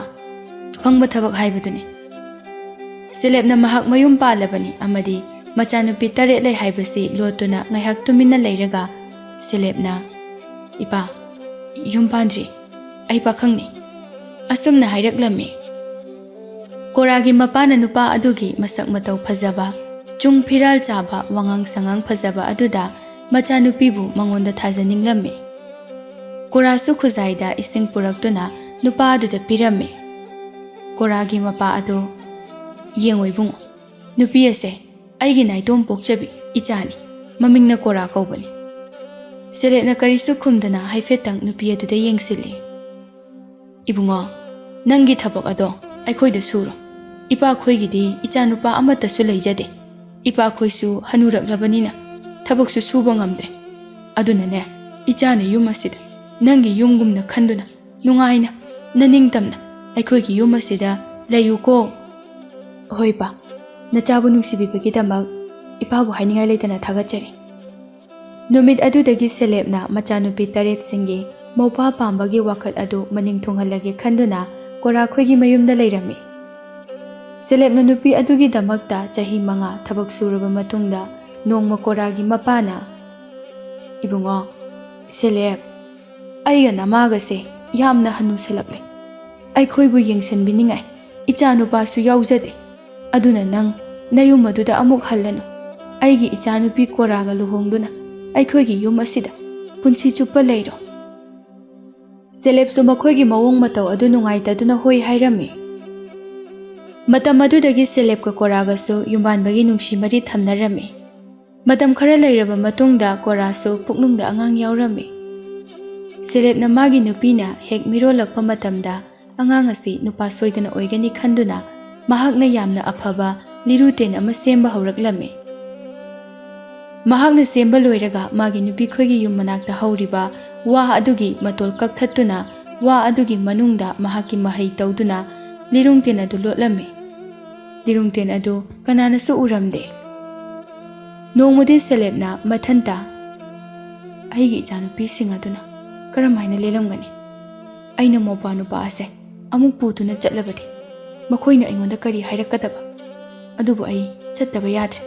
ꯑꯐꯪꯕ ꯊꯕꯛ ꯍꯥꯏꯕꯗꯨꯅꯤ꯫ ꯁꯦꯂꯦꯞꯅ ꯃꯍꯥꯛ ꯃꯌꯨꯝ ꯄꯥꯜꯂꯕꯅꯤ ꯑꯃꯗꯤ ꯃꯆꯥꯅꯨꯄꯤ ꯇꯔꯦꯠ ꯂꯩ ꯍꯥꯏꯕꯁꯤ ꯂꯣꯠꯇꯨꯅ ꯉꯥꯏꯍꯥꯛ ꯇꯨꯃꯤꯟꯅ ꯂꯩꯔꯒ ꯁꯦꯂꯦꯞꯅ, 'ꯏꯄꯥ, ꯌꯨꯝ ꯄꯥꯟꯗ꯭ꯔꯤ꯫ ꯑꯩ ꯄꯥꯈꯪꯅꯤ,' ꯑꯁꯨꯝꯅ ꯍꯥꯏꯔꯛꯂꯝꯃꯤ꯫ ꯀꯣꯔꯥꯒꯤ ꯃꯄꯥꯅ ꯅꯨꯄꯥ ꯑꯗꯨꯒꯤ ꯃꯁꯛ ꯃꯇꯧ ꯐꯖꯕ, ꯆꯨꯡ ꯐꯤꯔꯥꯜ ꯆꯥꯕ, ꯋꯥꯉꯥꯡ ꯁꯉꯥꯡ ꯐꯖꯕ ꯑꯗꯨꯗ ꯃꯆꯥꯅꯨꯄꯤꯕꯨ ꯃꯉꯣꯟꯗ ꯊꯥꯖꯅꯤꯡꯂꯝꯃꯤ꯫ ꯀꯣꯔꯥꯁꯨ ꯈꯨꯖꯥꯏꯗ ꯏꯁꯤꯡ ꯄꯨꯔꯛꯇꯨꯅ ꯅꯨꯄꯥ ꯑꯗꯨꯗ ꯄꯤꯔꯝꯃꯤ꯫ ꯀꯣꯔꯥꯒꯤ ꯃꯄꯥ ꯑꯗꯨ, "ꯌꯦꯡꯉꯣ ꯏꯕꯨꯡꯉꯣ, ꯅꯨꯄꯤ ꯑꯁꯦ "ꯑꯩꯒꯤ ꯅꯥꯏꯇꯣꯝ ꯄꯣꯛꯆꯕꯤ ꯏꯆꯥꯅꯤ꯫ ꯃꯃꯤꯡꯅ ꯀꯣꯔꯥ ꯀꯧꯕꯅꯤ꯫" ꯁꯦꯂꯦꯞꯅ ꯀꯔꯤꯁꯨ ꯈꯨꯝꯗꯅ ꯍꯥꯏꯐꯦꯠꯇꯪ ꯅꯨꯄꯤ ꯑꯗꯨꯗ ꯌꯦꯡꯁꯤꯜꯂꯤ꯫ "ꯏꯕꯨꯡꯉꯣ, ꯅꯪꯒꯤ ꯊꯕꯛ ꯑꯗꯣ ꯑꯩꯈꯣꯏꯗ ꯁꯨꯔꯣ꯫ ꯏꯄꯥꯈꯣꯏꯒꯤꯗꯤ ꯏꯆꯥꯅꯨꯄꯥ ꯑꯃꯠꯇꯁꯨ ꯂꯩꯖꯗꯦ꯫ ꯏꯄꯥꯈꯣꯏꯁꯨ ꯍꯅꯨꯔꯛꯂꯕꯅꯤꯅ ꯊꯕꯛꯁꯨ ꯁꯨꯕ ꯉꯝꯗ꯭ꯔꯦ꯫ ꯑꯗꯨꯅꯅꯦ, ꯏꯆꯥꯅ ꯌꯨꯝ ꯑꯁꯤꯗ ꯅꯪꯒꯤ ꯌꯨꯝꯒꯨꯝꯅ ꯈꯟꯗꯨꯅ ꯅꯨꯡꯉꯥꯏꯅ, ꯅꯅꯤꯡꯇꯝꯅ ꯑꯩꯈꯣꯏꯒꯤ ꯌꯨꯝ ꯑꯁꯤꯗ ꯂꯩꯌꯨꯀꯣ꯫" "ꯍꯣꯏ ꯄꯥ, ꯅꯆꯥꯕꯨ ꯅꯨꯡꯁꯤꯕꯤꯕꯒꯤꯗꯃꯛ ꯏꯄꯥꯕꯨ ꯍꯥꯏꯅꯤꯡꯉꯥꯏ ꯂꯩꯇꯅ ꯊꯥꯒꯠꯆꯔꯤ꯫" ꯅꯨꯃꯤꯠ ꯑꯗꯨꯗꯒꯤ ꯁꯦꯂꯦꯞꯅ ꯃꯆꯥꯅꯨꯄꯤ ꯇꯔꯦꯠꯁꯤꯡꯒꯤ ꯃꯧꯄꯥ ꯄꯥꯝꯕꯒꯤ ꯋꯥꯈꯜ ꯑꯗꯨ ꯃꯅꯤꯡ ꯊꯨꯡꯍꯜꯂꯒꯦ ꯈꯟꯗꯨꯅ ꯀꯣꯔꯥꯈꯣꯏꯒꯤ ꯃꯌꯨꯝꯗ ꯂꯩꯔꯝꯃꯤ꯫ ꯁꯦꯂꯦꯞꯅ ꯅꯨꯄꯤ ꯑꯗꯨꯒꯤꯗꯃꯛꯇ ꯆꯍꯤ ꯃꯉꯥ ꯊꯕꯛ ꯁꯨꯔꯕ ꯃꯇꯨꯡꯗ ꯅꯣꯡꯃ ꯀꯣꯔꯥꯒꯤ ꯃꯄꯥꯅ, "ꯏꯕꯨꯡꯉꯣ, ꯁꯦꯂꯦꯞ, ꯑꯩꯒ ꯅꯃꯥꯒꯁꯦ ꯌꯥꯝꯅ ꯍꯅꯨꯁꯜꯂꯛꯂꯦ꯫ ꯑꯩꯈꯣꯏꯕꯨ ꯌꯦꯡꯁꯤꯟꯕꯤꯅꯤꯡꯉꯥꯏ ꯏꯆꯥꯅꯨꯄꯥꯁꯨ ꯌꯥꯎꯖꯗꯦ꯫ ꯑꯗꯨꯅ ꯅꯪ ꯅꯌꯨꯝ ꯑꯗꯨꯗ ꯑꯃꯨꯛ ꯍꯜꯂꯅꯨ꯫ ꯑꯩꯒꯤ ꯏꯆꯥꯅꯨꯄꯤ ꯀꯣꯔꯥꯒ ꯂꯨꯍꯣꯡꯗꯨꯅ ꯑꯩꯈꯣꯏꯒꯤ ꯌꯨꯝ ꯑꯁꯤꯗ ꯄꯨꯟꯁꯤ ꯆꯨꯞꯄ ꯂꯩꯔꯣ꯫" ꯁꯦꯂꯦꯞꯁꯨ ꯃꯈꯣꯏꯒꯤ ꯃꯑꯣꯡ ꯃꯇꯧ ꯑꯗꯨ ꯅꯨꯡꯉꯥꯏꯇꯗꯨꯅ ꯍꯣꯏ ꯍꯥꯏꯔꯝꯃꯤ꯫ ꯃꯇꯝ ꯑꯗꯨꯗꯒꯤ ꯁꯦꯂꯦꯞꯀ ꯀꯣꯔꯥꯒꯁꯨ ꯌꯨꯝꯕꯥꯟꯕꯒꯤ ꯅꯨꯡꯁꯤ ꯃꯔꯤ ꯊꯝꯅꯔꯝꯃꯤ꯫ ꯃꯇꯝ ꯈꯔ ꯂꯩꯔꯕ ꯃꯇꯨꯡꯗ ꯀꯣꯔꯥꯁꯨ ꯄꯨꯛꯅꯨꯡꯗ ꯑꯉꯥꯡ ꯌꯥꯎꯔꯝꯃꯤ꯫ ꯁꯦꯂꯦꯞꯅ ꯃꯥꯒꯤ ꯅꯨꯄꯤꯅ ꯍꯦꯛ ꯃꯤꯔꯣꯜꯂꯛꯄ ꯃꯇꯝꯗ ꯑꯉꯥꯡ ꯑꯁꯤ ꯅꯨꯄꯥ ꯁꯣꯏꯗꯅ ꯑꯣꯏꯒꯅꯤ ꯈꯟꯗꯨꯅ ꯃꯍꯥꯛꯅ ꯌꯥꯝꯅ ꯑꯐꯕ ꯂꯤꯔꯨꯇꯦꯟ ꯑꯃ ꯁꯦꯝꯕ ꯍꯧꯔꯛꯂꯝꯃꯤ꯫ ꯃꯍꯥꯛꯅ ꯁꯦꯝꯕ ꯂꯣꯏꯔꯒ ꯃꯥꯒꯤ ꯅꯨꯄꯤꯈꯣꯏꯒꯤ ꯌꯨꯝ ꯃꯅꯥꯛꯇ ꯍꯧꯔꯤꯕ ꯋꯥ ꯑꯗꯨꯒꯤ ꯃꯇꯣꯜ ꯀꯛꯊꯠꯇꯨꯅ ꯋꯥ ꯑꯗꯨꯒꯤ ꯃꯅꯨꯡꯗ ꯃꯍꯥꯛꯀꯤ ꯃꯍꯩ ꯇꯧꯗꯨꯅ ꯂꯤꯔꯨꯡꯇꯦꯟ ꯑꯗꯨ ꯂꯣꯠꯂꯝꯃꯤ꯫ ꯂꯤꯔꯨꯡꯇꯦꯟ ꯑꯗꯨ ꯀꯅꯥꯅꯁꯨ ꯎꯔꯝꯗꯦ꯫ ꯅꯣꯡꯃꯗꯤ ꯁꯦꯂꯦꯞꯅ ꯃꯊꯟꯇ, "ꯑꯩꯒꯤ ꯏꯆꯥꯅꯨꯄꯤꯁꯤꯡ ꯑꯗꯨꯅ ꯀꯔꯝ ꯍꯥꯏꯅ ꯂꯦꯜꯂꯝꯒꯅꯤ? ꯑꯩꯅ ꯃꯧꯄ꯭ꯋꯥ ꯅꯨꯄꯥ ꯑꯁꯦ ꯑꯃꯨꯛ ꯄꯨꯗꯨꯅ ꯆꯠꯂꯕꯗꯤ ꯃꯈꯣꯏꯅ ꯑꯩꯉꯣꯟꯗ ꯀꯔꯤ ꯍꯥꯏꯔꯛꯀꯗꯕ? ꯑꯗꯨꯕꯨ ꯑꯩ ꯆꯠꯇꯕ ꯌꯥꯗ꯭ꯔꯦ꯫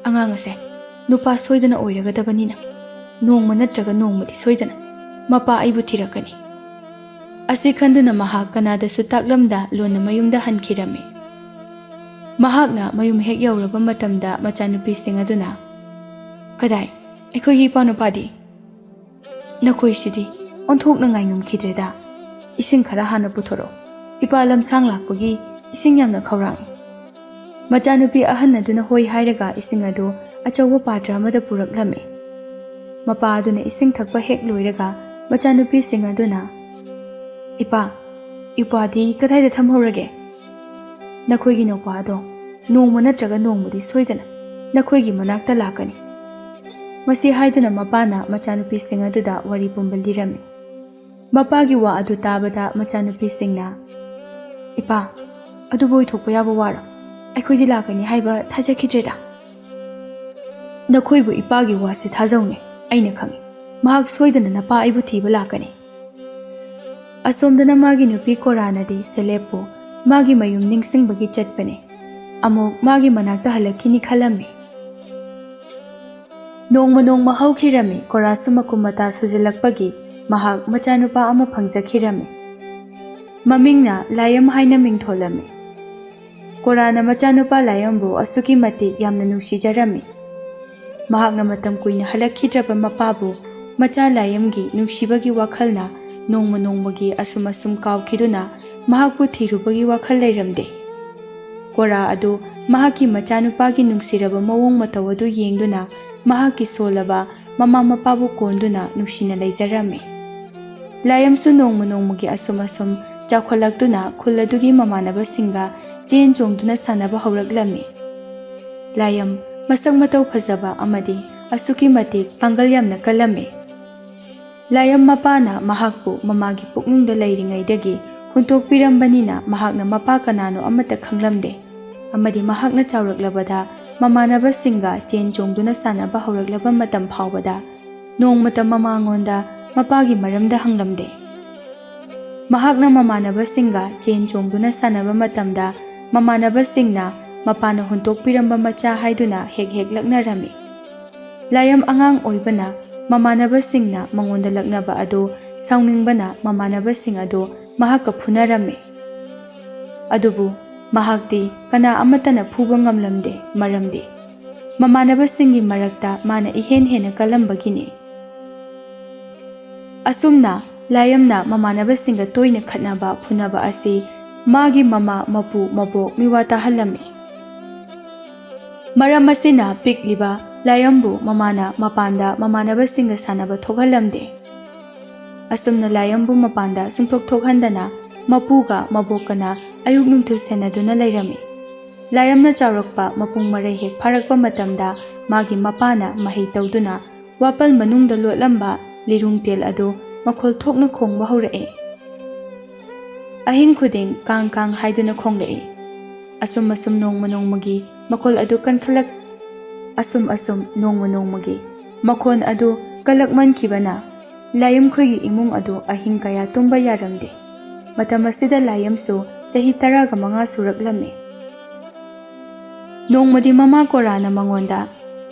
ꯑꯉꯥꯡ ꯑꯁꯦ ꯅꯨꯄꯥ ꯁꯣꯏꯗꯅ ꯑꯣꯏꯔꯒꯗꯕꯅꯤꯅ ꯅꯣꯡꯃ ꯅꯠꯇ꯭ꯔꯒ ꯅꯣꯡꯃꯗꯤ ꯁꯣꯏꯗꯅ ꯃꯄꯥ ꯑꯩꯕꯨ ꯊꯤꯔꯛꯀꯅꯤ꯫" ꯑꯁꯤ ꯈꯟꯗꯨꯅ ꯃꯍꯥꯛ ꯀꯅꯥꯗꯁꯨ ꯇꯥꯛꯂꯝꯗ ꯂꯣꯟꯅ ꯃꯌꯨꯝꯗ ꯍꯟꯈꯤꯔꯝꯃꯤ꯫ ꯃꯍꯥꯛꯅ ꯃꯌꯨꯝ ꯍꯦꯛ ꯌꯧꯔꯕ ꯃꯇꯝꯗ ꯃꯆꯥꯅꯨꯄꯤꯁꯤꯡ ꯑꯗꯨꯅ, "ꯀꯗꯥꯏ ꯑꯩꯈꯣꯏꯒꯤ ꯏꯄꯥ ꯅꯨꯄꯥꯗꯤ? ꯅꯈꯣꯏꯁꯤꯗꯤ ꯑꯣꯟꯊꯣꯛꯅ ꯉꯥꯏꯉꯝꯈꯤꯗ꯭ꯔꯦꯗ꯫ ꯏꯁꯤꯡ ꯈꯔ ꯍꯥꯟꯅ ꯄꯨꯊꯣꯔꯛꯑꯣ꯫ ꯏꯄꯥ ꯂꯝꯁꯥꯡ ꯂꯥꯛꯄꯒꯤ ꯏꯁꯤꯡ ꯌꯥꯝꯅ ꯈꯧꯔꯥꯡꯏ꯫" ꯃꯆꯥꯅꯨꯄꯤ ꯑꯍꯟ ꯑꯗꯨꯅ ꯍꯣꯏ ꯍꯥꯏꯔꯒ ꯏꯁꯤꯡ ꯑꯗꯨ ꯑꯆꯧꯕ ꯄꯥꯇ꯭ꯔ ꯑꯃꯗ ꯄꯨꯔꯛꯂꯝꯃꯤ꯫ ꯃꯄꯥ ꯑꯗꯨꯅ ꯏꯁꯤꯡ ꯊꯛꯄ ꯍꯦꯛ ꯂꯣꯏꯔꯒ ꯃꯆꯥꯅꯨꯄꯤꯁꯤꯡ ꯑꯗꯨꯅ, "ꯏꯄꯥ, ꯏꯄꯥꯗꯤ ꯀꯗꯥꯏꯗ ꯊꯝꯍꯧꯔꯒꯦ? ꯅꯈꯣꯏꯒꯤ ꯅꯨꯄꯥ ꯑꯗꯣ ꯅꯣꯡꯃ ꯅꯠꯇ꯭ꯔꯒ ꯅꯣꯡꯃꯗꯤ ꯁꯣꯏꯗꯅ ꯅꯈꯣꯏꯒꯤ ꯃꯅꯥꯛꯇ ꯂꯥꯛꯀꯅꯤ꯫" ꯃꯁꯤ ꯍꯥꯏꯗꯨꯅ ꯃꯄꯥꯅ ꯃꯆꯥꯅꯨꯄꯤꯁꯤꯡ ꯑꯗꯨꯗ ꯋꯥꯔꯤ ꯄꯨꯝꯕ ꯂꯤꯔꯝꯃꯤ꯫ ꯃꯄꯥꯒꯤ ꯋꯥ ꯑꯗꯨ ꯇꯥꯕꯗ ꯃꯆꯥꯅꯨꯄꯤꯁꯤꯡꯅ, "ꯏꯄꯥ, ꯑꯗꯨꯕꯨ ꯑꯣꯏꯊꯣꯛꯄ ꯌꯥꯕ ꯋꯥꯔꯣ? ꯑꯩꯈꯣꯏꯗꯤ ꯂꯥꯛꯀꯅꯤ ꯍꯥꯏꯕ ꯊꯥꯖꯈꯤꯗ꯭ꯔꯦꯗ꯫" "ꯅꯈꯣꯏꯕꯨ ꯏꯄꯥꯒꯤ ꯋꯥꯁꯦ ꯊꯥꯖꯧꯅꯦ, ꯑꯩꯅ ꯈꯪꯏ꯫ ꯃꯍꯥꯛ ꯁꯣꯏꯗꯅ ꯅꯄꯥ ꯑꯩꯕꯨ ꯊꯤꯕ ꯂꯥꯛꯀꯅꯤ꯫" ꯑꯁꯣꯝꯗꯅ ꯃꯥꯒꯤ ꯅꯨꯄꯤ ꯀꯣꯔꯥꯅꯗꯤ ꯁꯦꯂꯦꯞꯄꯨ ꯃꯥꯒꯤ ꯃꯌꯨꯝ ꯅꯤꯡꯁꯤꯡꯕꯒꯤ ꯆꯠꯄꯅꯦ꯫ ꯑꯃꯨꯛ ꯃꯥꯒꯤ ꯃꯅꯥꯛꯇ ꯍꯜꯂꯛꯈꯤꯅꯤ ꯈꯜꯂꯝꯃꯤ꯫ ꯅꯣꯡꯃ ꯅꯣꯡꯃ ꯍꯧꯈꯤꯔꯝꯃꯤ꯫ ꯀꯣꯔꯥꯁꯨ ꯃꯀꯨꯝ ꯃꯇꯥ ꯁꯨꯖꯤꯜꯂꯛꯄꯒꯤ ꯃꯍꯥꯛ ꯃꯆꯥꯅꯨꯄꯥ ꯑꯃ ꯐꯪꯖꯈꯤꯔꯝꯃꯤ꯫ ꯃꯃꯤꯡꯅ ꯂꯥꯏꯌꯝ ꯍꯥꯏꯅ ꯃꯤꯡꯊꯣꯜꯂꯝꯃꯤ꯫ ꯀꯣꯔꯥꯅ ꯃꯆꯥꯅꯨꯄꯥ ꯂꯥꯏꯌꯝꯕꯨ ꯑꯁꯨꯛꯀꯤ ꯃꯇꯤꯛ ꯌꯥꯝꯅ ꯅꯨꯡꯁꯤꯖꯔꯝꯃꯤ꯫ ꯃꯍꯥꯛꯅ ꯃꯇꯝ ꯀꯨꯏꯅ ꯍꯜꯂꯛꯈꯤꯗ꯭ꯔꯕ ꯃꯄꯥꯕꯨ ꯃꯆꯥ ꯂꯥꯏꯌꯝꯒꯤ ꯅꯨꯡꯁꯤꯕꯒꯤ ꯋꯥꯈꯜꯅ ꯅꯣꯡꯃ ꯅꯣꯡꯃꯒꯤ ꯑꯁꯨꯝ ꯑꯁꯨꯝ ꯀꯥꯎꯈꯤꯗꯨꯅ ꯃꯍꯥꯛꯄꯨ ꯊꯤꯔꯨꯕꯒꯤ ꯋꯥꯈꯜ ꯂꯩꯔꯝꯗꯦ꯫ ꯀꯣꯔꯥ ꯑꯗꯨ ꯃꯍꯥꯛꯀꯤ ꯃꯆꯥꯅꯨꯄꯥꯒꯤ ꯅꯨꯡꯁꯤꯔꯕ ꯃꯑꯣꯡ ꯃꯇꯧ ꯑꯗꯨ ꯌꯦꯡꯗꯨꯅ ꯃꯍꯥꯛꯀꯤ ꯁꯣꯜꯂꯕ ꯃꯃꯥ ꯃꯄꯥꯕꯨ ꯀꯣꯟꯗꯨꯅ ꯅꯨꯡꯁꯤꯅ ꯂꯩꯖꯔꯝꯃꯤ꯫ ꯂꯥꯏꯌꯝꯁꯨ ꯅꯣꯡꯃ ꯅꯣꯡꯃꯒꯤ ꯑꯁꯨꯝ ꯑꯁꯨꯝ ꯆꯥꯎꯈꯠꯂꯛꯇꯨꯅ ꯈꯨꯜ ꯑꯗꯨꯒꯤ ꯃꯃꯥꯟꯅꯕꯁꯤꯡꯒ ꯆꯦꯟ ꯆꯣꯡꯗꯨꯅ ꯁꯥꯟꯅꯕ ꯍꯧꯔꯛꯂꯝꯃꯤ꯫ ꯂꯥꯏꯌꯝ ꯃꯁꯛ ꯃꯇꯧ ꯐꯖꯕ ꯑꯃꯗꯤ ꯑꯁꯨꯛꯀꯤ ꯃꯇꯤꯛ ꯄꯥꯡꯒꯜ ꯌꯥꯝꯅ ꯀꯜꯂꯝꯃꯤ꯫ ꯂꯥꯏꯌꯝ ꯃꯄꯥꯅ ꯃꯍꯥꯛꯄꯨ ꯃꯃꯥꯒꯤ ꯄꯨꯛꯅꯨꯡꯗ ꯂꯩꯔꯤꯉꯩꯗꯒꯤ ꯍꯨꯟꯇꯣꯛꯄꯤꯔꯝꯕꯅꯤꯅ ꯃꯍꯥꯛꯅ ꯃꯄꯥ ꯀꯅꯥꯅꯣ ꯑꯃꯠꯇ ꯈꯪꯂꯝꯗꯦ꯫ ꯑꯃꯗꯤ ꯃꯍꯥꯛꯅ ꯆꯥꯎꯔꯛꯂꯕꯗ ꯃꯃꯥꯟꯅꯕꯁꯤꯡꯒ ꯆꯦꯟ ꯆꯣꯡꯗꯨꯅ ꯁꯥꯟꯅꯕ ꯍꯧꯔꯛꯂꯕ ꯃꯇꯝ ꯐꯥꯎꯕꯗ ꯅꯣꯡꯃꯇ ꯃꯃꯥꯉꯣꯟꯗ ꯃꯄꯥꯒꯤ ꯃꯔꯝꯗ ꯍꯪꯂꯝꯗꯦ꯫ ꯃꯍꯥꯛꯅ ꯃꯃꯥꯟꯅꯕꯁꯤꯡꯒ ꯆꯦꯟ ꯆꯣꯡꯗꯨꯅ ꯁꯥꯟꯅꯕ ꯃꯇꯝꯗ ꯃꯃꯥꯟꯅꯕꯁꯤꯡꯅ ꯃꯄꯥꯅ ꯍꯨꯟꯇꯣꯛꯄꯤꯔꯝꯕ ꯃꯆꯥ ꯍꯥꯏꯗꯨꯅ ꯍꯦꯛ ꯍꯦꯛ ꯂꯛꯅꯔꯝꯃꯤ꯫ ꯂꯥꯏꯌꯝ ꯑꯉꯥꯡ ꯑꯣꯏꯕꯅ ꯃꯃꯥꯟꯅꯕꯁꯤꯡꯅ ꯃꯉꯣꯟꯗ ꯂꯛꯅꯕ ꯑꯗꯨ ꯁꯥꯎꯅꯤꯡꯕꯅ ꯃꯃꯥꯟꯅꯕꯁꯤꯡ ꯑꯗꯨ ꯃꯍꯥꯛꯀ ꯐꯨꯅꯔꯝꯃꯤ꯫ ꯑꯗꯨꯕꯨ ꯃꯍꯥꯛꯇꯤ ꯀꯅꯥ ꯑꯃꯠꯇꯅ ꯐꯨꯕ ꯉꯝꯂꯝꯗꯦ, ꯃꯔꯝꯗꯤ ꯃꯃꯥꯟꯅꯕꯁꯤꯡꯒꯤ ꯃꯔꯛꯇ ꯃꯥꯅ ꯏꯍꯦꯟ ꯍꯦꯟꯅ ꯀꯜꯂꯝꯕꯒꯤꯅꯤ꯫ ꯑꯁꯨꯝꯅ ꯂꯥꯏꯌꯝꯅ ꯃꯃꯥꯟꯅꯕꯁꯤꯡꯒ ꯇꯣꯏꯅ ꯈꯠꯅꯕ ꯐꯨꯅꯕ ꯑꯁꯤ ꯃꯥꯒꯤ ꯃꯃꯥ, ꯃꯄꯨ, ꯃꯕꯣꯛ ꯃꯤꯋꯥ ꯇꯥꯍꯜꯂꯝꯃꯤ꯫ ꯃꯔꯝ ꯑꯁꯤꯅ ꯄꯤꯛꯂꯤꯕ ꯂꯥꯏꯌꯝꯕꯨ ꯃꯃꯥꯅ ꯃꯄꯥꯟꯗ ꯃꯃꯥꯟꯅꯕꯁꯤꯡꯒ ꯁꯥꯟꯅꯕ ꯊꯣꯛꯍꯜꯂꯝꯗꯦ꯫ ꯑꯁꯨꯝꯅ ꯂꯥꯏꯌꯝꯕꯨ ꯃꯄꯥꯟꯗ ꯁꯨꯡꯊꯣꯛ ꯊꯣꯛꯍꯟꯗꯅ ꯃꯄꯨꯒ ꯃꯕꯣꯛꯀꯅ ꯑꯌꯨꯛ ꯅꯨꯡꯊꯤꯜ ꯁꯦꯟꯅꯗꯨꯅ ꯂꯩꯔꯝꯃꯤ꯫ ꯂꯥꯏꯌꯝꯅ ꯆꯥꯎꯔꯛꯄ ꯃꯄꯨꯡ ꯃꯔꯩ ꯍꯦꯛ ꯐꯥꯔꯛꯄ ꯃꯇꯝꯗ ꯃꯥꯒꯤ ꯃꯄꯥꯅ ꯃꯍꯩ ꯇꯧꯗꯨꯅ ꯋꯥꯄꯜ ꯃꯅꯨꯡꯗ ꯂꯣꯠꯂꯝꯕ ꯂꯤꯔꯨꯡ ꯇꯦꯜ ꯑꯗꯨ ꯃꯈꯣꯜ ꯊꯣꯛꯅ ꯈꯣꯡꯕ ꯍꯧꯔꯛꯏ꯫ ꯑꯍꯤꯡ ꯈꯨꯗꯤꯡ ꯀꯥꯡ ꯀꯥꯡ ꯍꯥꯏꯗꯨꯅ ꯈꯣꯡꯂꯛꯏ꯫ ꯑꯁꯨꯝ ꯑꯁꯨꯝ ꯅꯣꯡꯃ ꯅꯣꯡꯃꯒꯤ ꯃꯈꯣꯜ ꯑꯗꯨ ꯀꯟꯈꯠꯂꯛ ꯑꯁꯨꯝ ꯑꯁꯨꯝ ꯅꯣꯡꯃ ꯅꯣꯡꯃꯒꯤ ꯃꯈꯣꯟ ꯑꯗꯨ ꯀꯜꯂꯛꯃꯟꯈꯤꯕꯅ ꯂꯥꯏꯌꯝꯈꯣꯏꯒꯤ ꯏꯃꯨꯡ ꯑꯗꯨ ꯑꯍꯤꯡ ꯀꯌꯥ ꯇꯨꯝꯕ ꯌꯥꯔꯝꯗꯦ꯫ ꯃꯇꯝ ꯑꯁꯤꯗ ꯂꯥꯏꯌꯝꯁꯨ ꯆꯍꯤ ꯇꯔꯥꯒ ꯃꯉꯥ ꯁꯨꯔꯛꯂꯝꯃꯤ꯫ ꯅꯣꯡꯃꯗꯤ ꯃꯃꯥ ꯀꯣꯔꯥꯅ ꯃꯉꯣꯟꯗ,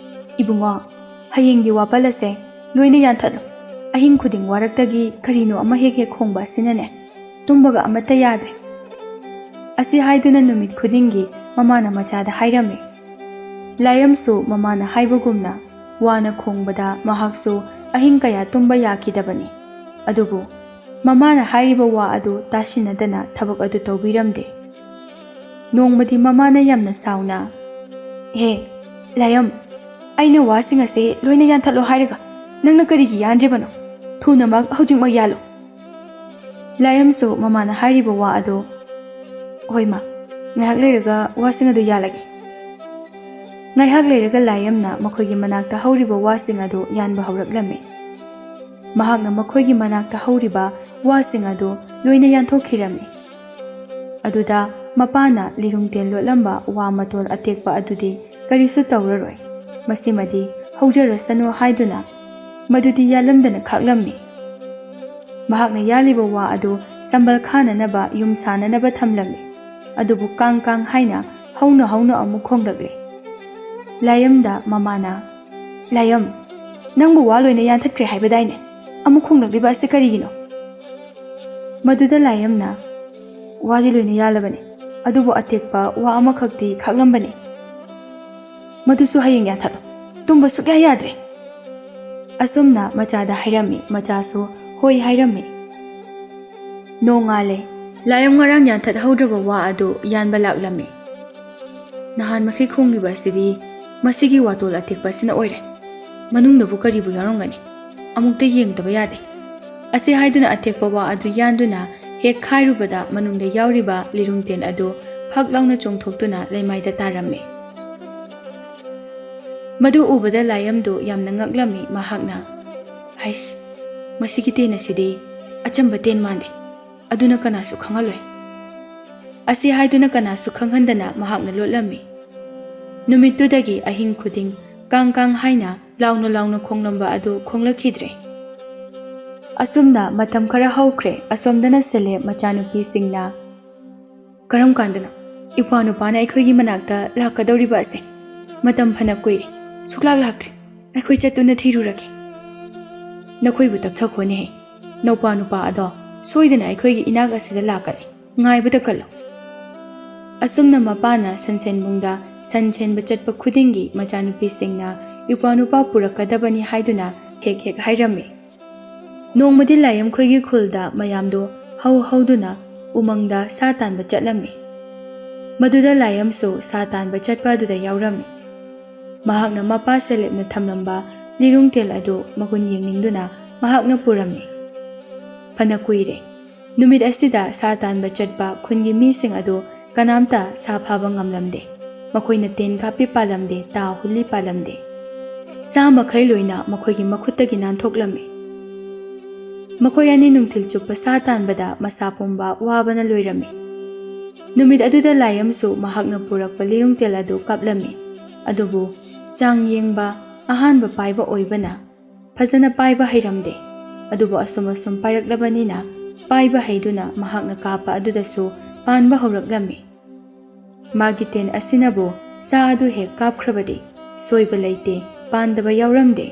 "ꯏꯕꯨꯡꯉꯣ, ꯍꯌꯦꯡꯒꯤ ꯋꯥꯄꯜ ꯑꯁꯦ ꯂꯣꯏꯅ ꯌꯥꯟꯊꯠꯂꯨ꯫ ꯑꯍꯤꯡ ꯈꯨꯗꯤꯡ ꯋꯥꯔꯛꯇꯒꯤ ꯀꯔꯤꯅꯣ ꯑꯃ ꯍꯦꯛ ꯍꯦꯛ ꯈꯣꯡꯕ ꯑꯁꯤꯅꯅꯦ, ꯇꯨꯝꯕꯒ ꯑꯃꯠꯇ ꯌꯥꯗ꯭ꯔꯦ"꯫ ꯑꯁꯤ ꯍꯥꯏꯗꯨꯅ ꯅꯨꯃꯤꯠ ꯈꯨꯗꯤꯡꯒꯤ ꯃꯃꯥꯅ ꯃꯆꯥꯗ ꯍꯥꯏꯔꯝꯃꯤ꯫ ꯂꯥꯏꯌꯝꯁꯨ ꯃꯃꯥꯅ ꯍꯥꯏꯕꯒꯨꯝꯅ ꯋꯥꯅ ꯈꯣꯡꯕꯗ ꯃꯍꯥꯛꯁꯨ ꯑꯍꯤꯡ ꯀꯌꯥ ꯇꯨꯝꯕ ꯌꯥꯈꯤꯗꯕꯅꯤ꯫ ꯑꯗꯨꯕꯨ ꯃꯃꯥꯅ ꯍꯥꯏꯔꯤꯕ ꯋꯥ ꯑꯗꯨ ꯇꯥꯁꯤꯟꯅꯗꯅ ꯊꯕꯛ ꯑꯗꯨ ꯇꯧꯕꯤꯔꯝꯗꯦ꯫ ꯅꯣꯡꯃꯗꯤ ꯃꯃꯥꯅ ꯌꯥꯝꯅ ꯁꯥꯎꯅ, "ꯍꯦ, ꯂꯥꯏꯌꯝ, ꯑꯩꯅ ꯋꯥꯁꯤꯡ ꯑꯁꯦ ꯂꯣꯏꯅ ꯌꯥꯟꯊꯠꯂꯣ ꯍꯥꯏꯔꯒ ꯅꯪꯅ ꯀꯔꯤꯒꯤ ꯌꯥꯟꯗ꯭ꯔꯤꯕꯅꯣ? ꯊꯨꯅꯃꯛ ꯍꯧꯖꯤꯛꯃꯛ ꯌꯥꯜꯂꯨ!" ꯂꯥꯏꯌꯝꯁꯨ ꯃꯃꯥꯅ ꯍꯥꯏꯔꯤꯕ ꯋꯥ ꯑꯗꯨ, "ꯍꯣꯏ ꯃꯥ, ꯉꯥꯏꯍꯥꯛ ꯂꯩꯔꯒ ꯋꯥꯁꯤꯡ ꯑꯗꯨ ꯌꯥꯜꯂꯒꯦ"꯫ ꯉꯥꯏꯍꯥꯛ ꯂꯩꯔꯒ ꯂꯥꯏꯌꯝꯅ ꯃꯈꯣꯏꯒꯤ ꯃꯅꯥꯛꯇ ꯍꯧꯔꯤꯕ ꯋꯥꯁꯤꯡ ꯑꯗꯨ ꯌꯥꯟꯕ ꯍꯧꯔꯛꯂꯝꯃꯤ꯫ ꯃꯍꯥꯛꯅ ꯃꯈꯣꯏꯒꯤ ꯃꯅꯥꯛꯇ ꯍꯧꯔꯤꯕ ꯋꯥꯁꯤꯡ ꯑꯗꯨ ꯂꯣꯏꯅ ꯌꯥꯟꯊꯣꯛꯈꯤꯔꯝꯃꯤ꯫ ꯑꯗꯨꯗ ꯃꯄꯥꯅ ꯂꯤꯔꯨꯡꯇꯦꯜ ꯂꯣꯠꯂꯝꯕ ꯋꯥ ꯃꯇꯣꯜ ꯑꯇꯦꯛꯄ ꯑꯗꯨꯗꯤ ꯀꯔꯤꯁꯨ ꯇꯧꯔꯔꯣꯏ, ꯃꯁꯤꯃꯗꯤ ꯍꯧꯖꯔꯁꯅꯨ ꯍꯥꯏꯗꯨꯅ ꯃꯗꯨꯗꯤ ꯌꯥꯜꯂꯝꯗꯅ ꯈꯥꯛꯂꯝꯃꯤ꯫ ꯃꯍꯥꯛꯅ ꯌꯥꯜꯂꯤꯕ ꯋꯥ ꯑꯗꯨ ꯁꯝꯕꯜ ꯈꯥꯅꯅꯕ ꯌꯨꯝ ꯁꯥꯅꯅꯕ ꯊꯝꯂꯝꯃꯤ꯫ ꯑꯗꯨꯕꯨ ꯀꯥꯡ ꯀꯥꯡ ꯍꯥꯏꯅ ꯍꯧꯅ ꯍꯧꯅ ꯑꯃꯨꯛ ꯈꯣꯡꯂꯛꯂꯦ꯫ ꯂꯥꯏꯌꯝꯗ ꯃꯃꯥꯅ, "ꯂꯥꯏꯌꯝ, ꯅꯪꯕꯨ ꯋꯥ ꯂꯣꯏꯅ ꯌꯥꯟꯊꯠꯈ꯭ꯔꯦ ꯍꯥꯏꯕꯗꯥꯏꯅꯦ? ꯑꯃꯨꯛ ꯈꯣꯡꯂꯛꯂꯤꯕ ꯑꯁꯤ ꯀꯔꯤꯒꯤꯅꯣ?" ꯃꯗꯨꯗ ꯂꯥꯏꯌꯝꯅ, "ꯋꯥꯗꯤ ꯂꯣꯏꯅ ꯌꯥꯜꯂꯕꯅꯤ, ꯑꯗꯨꯕꯨ ꯑꯇꯦꯛꯄ ꯋꯥ ꯑꯃꯈꯛꯇꯤ ꯈꯥꯛꯂꯝꯕꯅꯤ꯫ ꯃꯗꯨꯁꯨ ꯍꯌꯦꯡ ꯌꯥꯟꯊꯠꯂꯨ꯫ ꯇꯨꯝꯕ ꯁꯨꯛꯌꯥ ꯌꯥꯗ꯭ꯔꯦ"꯫ ꯑꯁꯨꯝꯅ ꯃꯆꯥꯗ ꯍꯥꯏꯔꯝꯃꯤ꯫ ꯃꯆꯥꯁꯨ ꯍꯣꯏ ꯍꯥꯏꯔꯝꯃꯤ꯫ ꯅꯣꯡꯉꯥꯜꯂꯦ꯫ ꯂꯥꯏꯌꯝ ꯉꯔꯥꯡ ꯌꯥꯟꯊꯠꯍꯧꯗ꯭ꯔꯕ ꯋꯥ ꯑꯗꯨ ꯌꯥꯟꯕ ꯂꯥꯛꯂꯝꯃꯤ꯫ "ꯅꯍꯥꯟ ꯃꯈꯩ ꯈꯣꯡꯂꯤꯕ ꯑꯁꯤꯗꯤ ꯃꯁꯤꯒꯤ ꯋꯥꯇꯣꯜ ꯑꯇꯦꯛꯄ ꯑꯁꯤꯅ ꯑꯣꯏꯔꯦ꯫ ꯃꯅꯨꯡꯗꯕꯨ ꯀꯔꯤꯕꯨ ꯌꯥꯎꯔꯝꯒꯅꯤ? ꯑꯃꯨꯛꯇ ꯌꯦꯡꯗꯕ ꯌꯥꯗꯦ"꯫ ꯑꯁꯤ ꯍꯥꯏꯗꯨꯅ ꯑꯇꯦꯛꯄ ꯋꯥ ꯑꯗꯨ ꯌꯥꯟꯗꯨꯅ ꯍꯦꯛ ꯈꯥꯏꯔꯨꯕꯗ, ꯃꯅꯨꯡꯗ ꯌꯥꯎꯔꯤꯕ ꯂꯤꯔꯨꯡꯇꯦꯟ ꯑꯗꯨ ꯐꯛ ꯂꯥꯎꯅ ꯆꯣꯡꯊꯣꯛꯇꯨꯅ ꯂꯩꯃꯥꯏꯗ ꯇꯥꯔꯝꯃꯤ꯫ ꯃꯗꯨ ꯎꯕꯗ ꯂꯥꯏꯌꯝꯗꯨ ꯌꯥꯝꯅ ꯉꯛꯂꯝꯃꯤ꯫ ꯃꯍꯥꯛꯅ, "ꯍꯩꯁ, ꯃꯁꯤꯒꯤ ꯇꯦꯟ ꯑꯁꯤꯗꯤ ꯑꯆꯝꯕ ꯇꯦꯟ ꯃꯥꯟꯗꯦ꯫ ꯑꯗꯨꯅ ꯀꯅꯥꯁꯨ ꯈꯪꯍꯜꯂꯣꯏ"꯫ ꯑꯁꯤ ꯍꯥꯏꯗꯨꯅ ꯀꯅꯥꯁꯨ ꯈꯪꯍꯟꯗꯅ ꯃꯍꯥꯛꯅ ꯂꯣꯠꯂꯝꯃꯤ꯫ ꯅꯨꯃꯤꯠꯇꯨꯗꯒꯤ ꯑꯍꯤꯡ ꯈꯨꯗꯤꯡ ꯀꯥꯡ ꯀꯥꯡ ꯍꯥꯏꯅ ꯂꯥꯎꯅ ꯂꯥꯎꯅ ꯈꯣꯡꯂꯝꯕ ꯑꯗꯨ ꯈꯣꯡꯂꯛꯈꯤꯗ꯭ꯔꯦ꯫ ꯑꯁꯨꯝꯅ ꯃꯇꯝ ꯈꯔ ꯍꯧꯈ꯭ꯔꯦ꯫ ꯑꯁꯣꯝꯗꯅ ꯁꯦꯂꯦꯞ ꯃꯆꯥꯅꯨꯄꯤꯁꯤꯡꯅ, "ꯀꯔꯝ ꯀꯥꯟꯗꯅꯣ ꯏꯄ꯭ꯋꯥ ꯅꯨꯄꯥꯅ ꯑꯩꯈꯣꯏꯒꯤ ꯃꯅꯥꯛꯇ ꯂꯥꯛꯀꯗꯧꯔꯤꯕ ꯑꯁꯦ? ꯃꯇꯝ ꯐꯅ ꯀꯨꯏꯔꯦ, ꯁꯨꯛꯂꯥꯛ ꯂꯥꯛꯇ꯭ꯔꯦ꯫ ꯑꯩꯈꯣꯏ ꯆꯠꯇꯨꯅ ꯊꯤꯔꯨꯔꯒꯦ꯫ ꯅꯈꯣꯏꯕꯨ ꯇꯞꯊꯈꯣꯅꯦꯍꯦ꯫ ꯅꯧꯄꯥ ꯅꯨꯄꯥ ꯑꯗꯣ ꯁꯣꯏꯗꯅ ꯑꯩꯈꯣꯏꯒꯤ ꯏꯅꯥꯛ ꯑꯁꯤꯗ ꯂꯥꯛꯀꯅꯤ꯫ ꯉꯥꯏꯕꯗ ꯀꯜꯂꯨ"꯫ ꯑꯁꯨꯝꯅ ꯃꯄꯥꯅ ꯁꯟꯁꯦꯟꯕꯨꯡꯗ ꯁꯟ ꯁꯦꯟꯕ ꯆꯠꯄ ꯈꯨꯗꯤꯡꯒꯤ ꯃꯆꯥꯅꯨꯄꯤꯁꯤꯡꯅ ꯏꯄ꯭ꯋꯥ ꯅꯨꯄꯥ ꯄꯨꯔꯛꯀꯗꯕꯅꯤ ꯍꯥꯏꯗꯨꯅ ꯍꯦꯛ ꯍꯦꯛ ꯍꯥꯏꯔꯝꯃꯤ꯫ ꯅꯣꯡꯃꯗꯤ ꯂꯥꯏꯌꯝꯈꯣꯏꯒꯤ ꯈꯨꯜꯗ ꯃꯌꯥꯝꯗꯨ ꯍꯧ ꯍꯧꯗꯨꯅ ꯎꯃꯪꯗ ꯁꯥ ꯇꯥꯟꯕ ꯆꯠꯂꯝꯃꯤ꯫ ꯃꯗꯨꯗ ꯂꯥꯏꯌꯝꯁꯨ ꯁꯥ ꯇꯥꯟꯕ ꯆꯠꯄ ꯑꯗꯨꯗ ꯌꯥꯎꯔꯝꯃꯤ꯫ ꯃꯍꯥꯛꯅ ꯃꯄꯥ ꯁꯦꯂꯦꯞꯅ ꯊꯝꯂꯝꯕ ꯂꯤꯔꯨꯡ ꯇꯦꯜ ꯑꯗꯨ ꯃꯒꯨꯟ ꯌꯦꯡꯅꯤꯡꯗꯨꯅ ꯃꯍꯥꯛꯅ ꯄꯨꯔꯝꯃꯤ꯫ ꯐꯅ ꯀꯨꯏꯔꯦ꯫ ꯅꯨꯃꯤꯠ ꯑꯁꯤꯗ ꯁꯥ ꯇꯥꯟꯕ ꯆꯠꯄ ꯈꯨꯟꯒꯤ ꯃꯤꯁꯤꯡ ꯑꯗꯨ ꯀꯅꯥꯝꯇ ꯁꯥ ꯐꯥꯕ ꯉꯝꯂꯝꯗꯦ꯫ ꯃꯈꯣꯏꯅ ꯇꯦꯟ ꯀꯥꯞꯄꯤ ꯄꯥꯜꯂꯝꯗꯦ, ꯇꯥ ꯍꯨꯜꯂꯤ ꯄꯥꯜꯂꯝꯗꯦ꯫ ꯁꯥ ꯃꯈꯩ ꯂꯣꯏꯅ ꯃꯈꯣꯏꯒꯤ ꯃꯈꯨꯠꯇꯒꯤ ꯅꯥꯟꯊꯣꯛꯂꯝꯃꯤ꯫ ꯃꯈꯣꯏ ꯑꯅꯤ ꯅꯨꯡꯊꯤꯜ ꯆꯨꯞꯄ ꯁꯥ ꯇꯥꯟꯕꯗ ꯃꯁꯥ ꯄꯨꯝꯕ ꯋꯥꯕꯅ ꯂꯣꯏꯔꯝꯃꯤ꯫ ꯅꯨꯃꯤꯠ ꯑꯗꯨꯗ ꯂꯥꯏꯌꯝꯁꯨ ꯃꯍꯥꯛꯅ ꯄꯨꯔꯛꯄ ꯂꯤꯔꯨꯡ ꯇꯦꯜ ꯑꯗꯨ ꯀꯥꯞꯂꯝꯃꯤ꯫ ꯑꯗꯨꯕꯨ ꯆꯥꯡ ꯌꯦꯡꯕ ꯑꯍꯥꯟꯕ ꯄꯥꯏꯕ ꯑꯣꯏꯕꯅ ꯐꯖꯅ ꯄꯥꯏꯕ ꯍꯩꯔꯝꯗꯦ꯫ ꯑꯗꯨꯕꯨ ꯑꯁꯨꯝ ꯑꯁꯨꯝ ꯄꯥꯏꯔꯛꯂꯕꯅꯤꯅ ꯄꯥꯏꯕ ꯍꯩꯗꯨꯅ ꯃꯍꯥꯛꯅ ꯀꯥꯞꯄ ꯑꯗꯨꯗꯁꯨ ꯄꯥꯟꯕ ꯍꯧꯔꯛꯂꯝꯃꯤ꯫ ꯃꯥꯒꯤ ꯇꯦꯟ ꯑꯁꯤꯅꯕꯨ ꯁꯥ ꯑꯗꯨ ꯍꯦꯛ ꯀꯥꯞꯈ꯭ꯔꯕꯗꯤ ꯁꯣꯏꯕ ꯂꯩꯇꯦ, ꯄꯥꯟꯗꯕ ꯌꯥꯎꯔꯝꯗꯦ꯫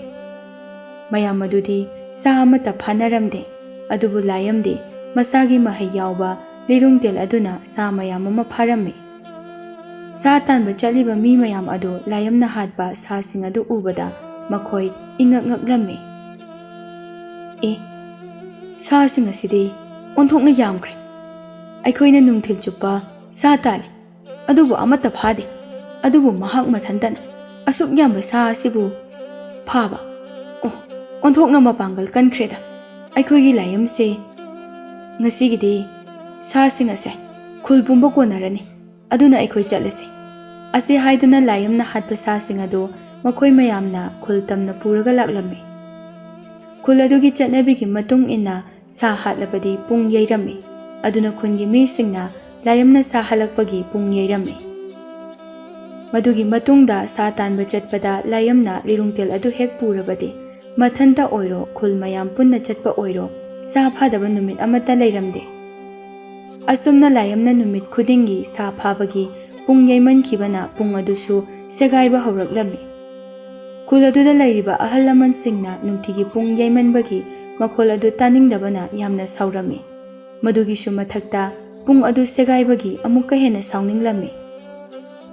ꯃꯌꯥꯝ ꯑꯗꯨꯗꯤ ꯁꯥ ꯑꯃꯠꯇ ꯐꯥꯅꯔꯝꯗꯦ꯫ ꯑꯗꯨꯕꯨ ꯂꯥꯏꯌꯝꯗꯤ ꯃꯁꯥꯒꯤ ꯃꯍꯩ ꯌꯥꯎꯕ ꯂꯤꯔꯨꯡ ꯇꯦꯜ ꯑꯗꯨꯅ ꯁꯥ ꯃꯌꯥꯝ ꯑꯃ ꯐꯥꯔꯝꯃꯤ꯫ ꯁꯥ ꯇꯥꯟꯕ ꯆꯠꯂꯤꯕ ꯃꯤ ꯃꯌꯥꯝ ꯑꯗꯨ ꯂꯥꯏꯌꯝꯅ ꯍꯥꯠꯄ ꯁꯥꯁꯤꯡ ꯑꯗꯨ ꯎꯕꯗ ꯃꯈꯣꯏ ꯏꯉꯛ ꯉꯛꯂꯝꯃꯤ꯫ "ꯑꯦ, ꯁꯥꯁꯤꯡ ꯑꯁꯤꯗꯤ ꯑꯣꯟꯊꯣꯛꯅ ꯌꯥꯝꯈ꯭ꯔꯦ꯫ ꯑꯩꯈꯣꯏꯅ ꯅꯨꯡꯊꯤꯜ ꯆꯨꯞꯄ ꯁꯥ ꯇꯥꯜꯂꯤ, ꯑꯗꯨꯕꯨ ꯑꯃꯠꯇ ꯐꯥꯗꯦ꯫ ꯑꯗꯨꯕꯨ ꯃꯍꯥꯛ ꯃꯊꯟꯇꯅ ꯑꯁꯨꯛ ꯌꯥꯝꯕ ꯁꯥ ꯑꯁꯤꯕꯨ ꯐꯥꯕ? ꯑꯣ, ꯑꯣꯟꯊꯣꯛꯅ ꯃꯄꯥꯡꯒꯜ ꯀꯟꯈ꯭ꯔꯦꯗ ꯑꯩꯈꯣꯏꯒꯤ ꯂꯥꯏꯌꯝꯁꯦ꯫ ꯉꯁꯤꯒꯤꯗꯤ ꯁꯥꯁꯤꯡ ꯑꯁꯦ ꯈꯨꯜ ꯄꯨꯝꯕ ꯀꯣꯟꯅꯔꯅꯤ, ꯑꯗꯨꯅ ꯑꯩꯈꯣꯏ ꯆꯠꯂꯁꯤ꯫ ꯑꯁꯤ ꯍꯥꯏꯗꯨꯅ ꯂꯥꯏꯌꯝꯅ ꯍꯥꯠꯄ ꯁꯥꯁꯤꯡ ꯑꯗꯨ ꯃꯈꯣꯏ ꯃꯌꯥꯝꯅ ꯈꯨꯜ ꯇꯝꯅ ꯄꯨꯔꯒ ꯂꯥꯛꯂꯝꯃꯤ꯫ ꯈꯨꯜ ꯑꯗꯨꯒꯤ ꯆꯠꯅꯕꯤꯒꯤ ꯃꯇꯨꯡ ꯏꯟꯅ ꯁꯥ ꯍꯥꯠꯂꯕꯗꯤ ꯄꯨꯡ ꯌꯩꯔꯝꯃꯤ꯫ ꯑꯗꯨꯅ ꯈꯨꯟꯒꯤ ꯃꯤꯁꯤꯡꯅ ꯂꯥꯏꯌꯝꯅ ꯁꯥ ꯍꯜꯂꯛꯄꯒꯤ ꯄꯨꯡ ꯌꯩꯔꯝꯃꯤ꯫ ꯃꯗꯨꯒꯤ ꯃꯇꯨꯡꯗ ꯁꯥ ꯇꯥꯟꯕ ꯆꯠꯄꯗ ꯂꯥꯏꯌꯝꯅ ꯂꯤꯔꯨꯡꯇꯦꯜ ꯑꯗꯨ ꯍꯦꯛ ꯄꯨꯔꯕꯗꯤ, ꯃꯊꯟꯇ ꯑꯣꯏꯔꯣ, ꯈꯨꯜ ꯃꯌꯥꯝ ꯄꯨꯟꯅ ꯆꯠꯄ ꯑꯣꯏꯔꯣ, ꯁꯥ ꯐꯥꯗꯕ ꯅꯨꯃꯤꯠ ꯑꯃꯠꯇ ꯂꯩꯔꯝꯗꯦ꯫ ꯑꯁꯨꯝꯅ ꯂꯥꯏꯌꯝꯅ ꯅꯨꯃꯤꯠ ꯈꯨꯗꯤꯡꯒꯤ ꯁꯥ ꯐꯥꯕꯒꯤ ꯄꯨꯡ ꯌꯩꯃꯟꯈꯤꯕꯅ ꯄꯨꯡ ꯑꯗꯨꯁꯨ ꯁꯦꯒꯥꯏꯕ ꯍꯧꯔꯛꯂꯝꯃꯤ꯫ ꯈꯨꯜ ꯑꯗꯨꯗ ꯂꯩꯔꯤꯕ ꯑꯍꯜ ꯂꯃꯟꯁꯤꯡꯅ ꯅꯨꯡꯇꯤꯒꯤ ꯄꯨꯡ ꯌꯩꯃꯟꯕꯒꯤ ꯃꯈꯣꯜ ꯑꯗꯨ ꯇꯥꯅꯤꯡꯗꯕꯅ ꯌꯥꯝꯅ ꯁꯥꯎꯔꯝꯃꯤ꯫ ꯃꯗꯨꯒꯤꯁꯨ ꯃꯊꯛꯇ ꯄꯨꯡ ꯑꯗꯨ ꯁꯦꯒꯥꯏꯕꯒꯤ ꯑꯃꯨꯛꯀ ꯍꯦꯟꯅ ꯁꯥꯎꯅꯤꯡꯂꯝꯃꯤ꯫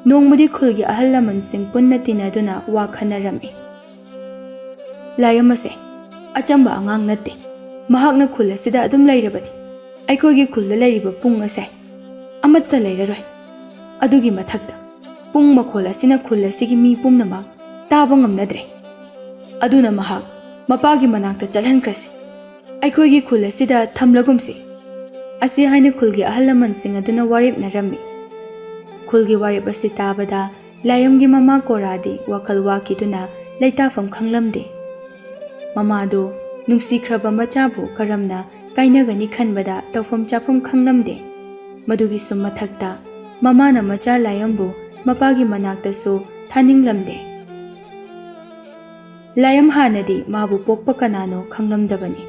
ꯅꯣꯡꯃꯗꯤ ꯈꯨꯜꯒꯤ ꯑꯍꯜ ꯂꯃꯟꯁꯤꯡ ꯄꯨꯟꯅ ꯇꯤꯟꯅꯗꯨꯅ ꯋꯥ ꯈꯟꯅꯔꯝꯃꯤ꯫ "ꯂꯥꯏꯌꯝ ꯑꯁꯦ ꯑꯆꯝꯕ ꯑꯉꯥꯡ ꯅꯠꯇꯦ꯫ ꯃꯍꯥꯛꯅ ꯈꯨꯜ ꯑꯁꯤꯗ ꯑꯗꯨꯝ ꯂꯩꯔꯕꯗꯤ ꯑꯩꯈꯣꯏꯒꯤ ꯈꯨꯜꯗ ꯂꯩꯔꯤꯕ ꯄꯨꯡ ꯑꯁꯦ ꯑꯃꯠꯇ ꯂꯩꯔꯔꯣꯏ꯫ ꯑꯗꯨꯒꯤ ꯃꯊꯛꯇ ꯄꯨꯡ ꯃꯈꯣꯜ ꯑꯁꯤꯅ ꯈꯨꯜ ꯑꯁꯤꯒꯤ ꯃꯤ ꯄꯨꯝꯅꯃꯛ ꯇꯥꯕ ꯉꯝꯅꯗ꯭ꯔꯦ꯫ ꯑꯗꯨꯅ ꯃꯍꯥꯛ ꯃꯄꯥꯒꯤ ꯃꯅꯥꯛꯇ ꯆꯠꯍꯟꯈ꯭ꯔꯁꯤ꯫ ꯑꯩꯈꯣꯏꯒꯤ ꯈꯨꯜ ꯑꯁꯤꯗ ꯊꯝꯂꯒꯨꯝꯁꯤ"꯫ ꯑꯁꯤ ꯍꯥꯏꯅ ꯈꯨꯜꯒꯤ ꯑꯍꯜ ꯂꯃꯟꯁꯤꯡ ꯑꯗꯨꯅ ꯋꯥꯔꯦꯞꯅꯔꯝꯃꯤ꯫ ꯈꯨꯜꯒꯤ ꯋꯥꯔꯦꯞ ꯑꯁꯤ ꯇꯥꯕꯗ ꯂꯥꯏꯌꯝꯒꯤ ꯃꯃꯥ ꯀꯣꯔꯥꯗꯤ ꯋꯥꯈꯜ ꯋꯥꯈꯤꯗꯨꯅ ꯂꯩꯇꯥꯐꯝ ꯈꯪꯂꯝꯗꯦ꯫ ꯃꯃꯥꯗꯨ ꯅꯨꯡꯁꯤꯈ꯭ꯔꯕ ꯃꯆꯥꯕꯨ ꯀꯔꯝꯅ ꯀꯥꯏꯅꯒꯅꯤ ꯈꯟꯕꯗ ꯇꯧꯐꯝ ꯆꯥꯐꯝ ꯈꯪꯂꯝꯗꯦ꯫ ꯃꯗꯨꯒꯤꯁꯨ ꯃꯊꯛꯇ ꯃꯃꯥꯅ ꯃꯆꯥ ꯂꯥꯏꯌꯝꯕꯨ ꯃꯄꯥꯒꯤ ꯃꯅꯥꯛꯇꯁꯨ ꯊꯥꯅꯤꯡꯂꯝꯗꯦ꯫ ꯂꯥꯏꯌꯝ ꯍꯥꯟꯅꯗꯤ ꯃꯥꯕꯨ ꯄꯣꯛꯄ ꯀꯅꯥꯅꯣ ꯈꯪꯂꯝꯗꯕꯅꯤ꯫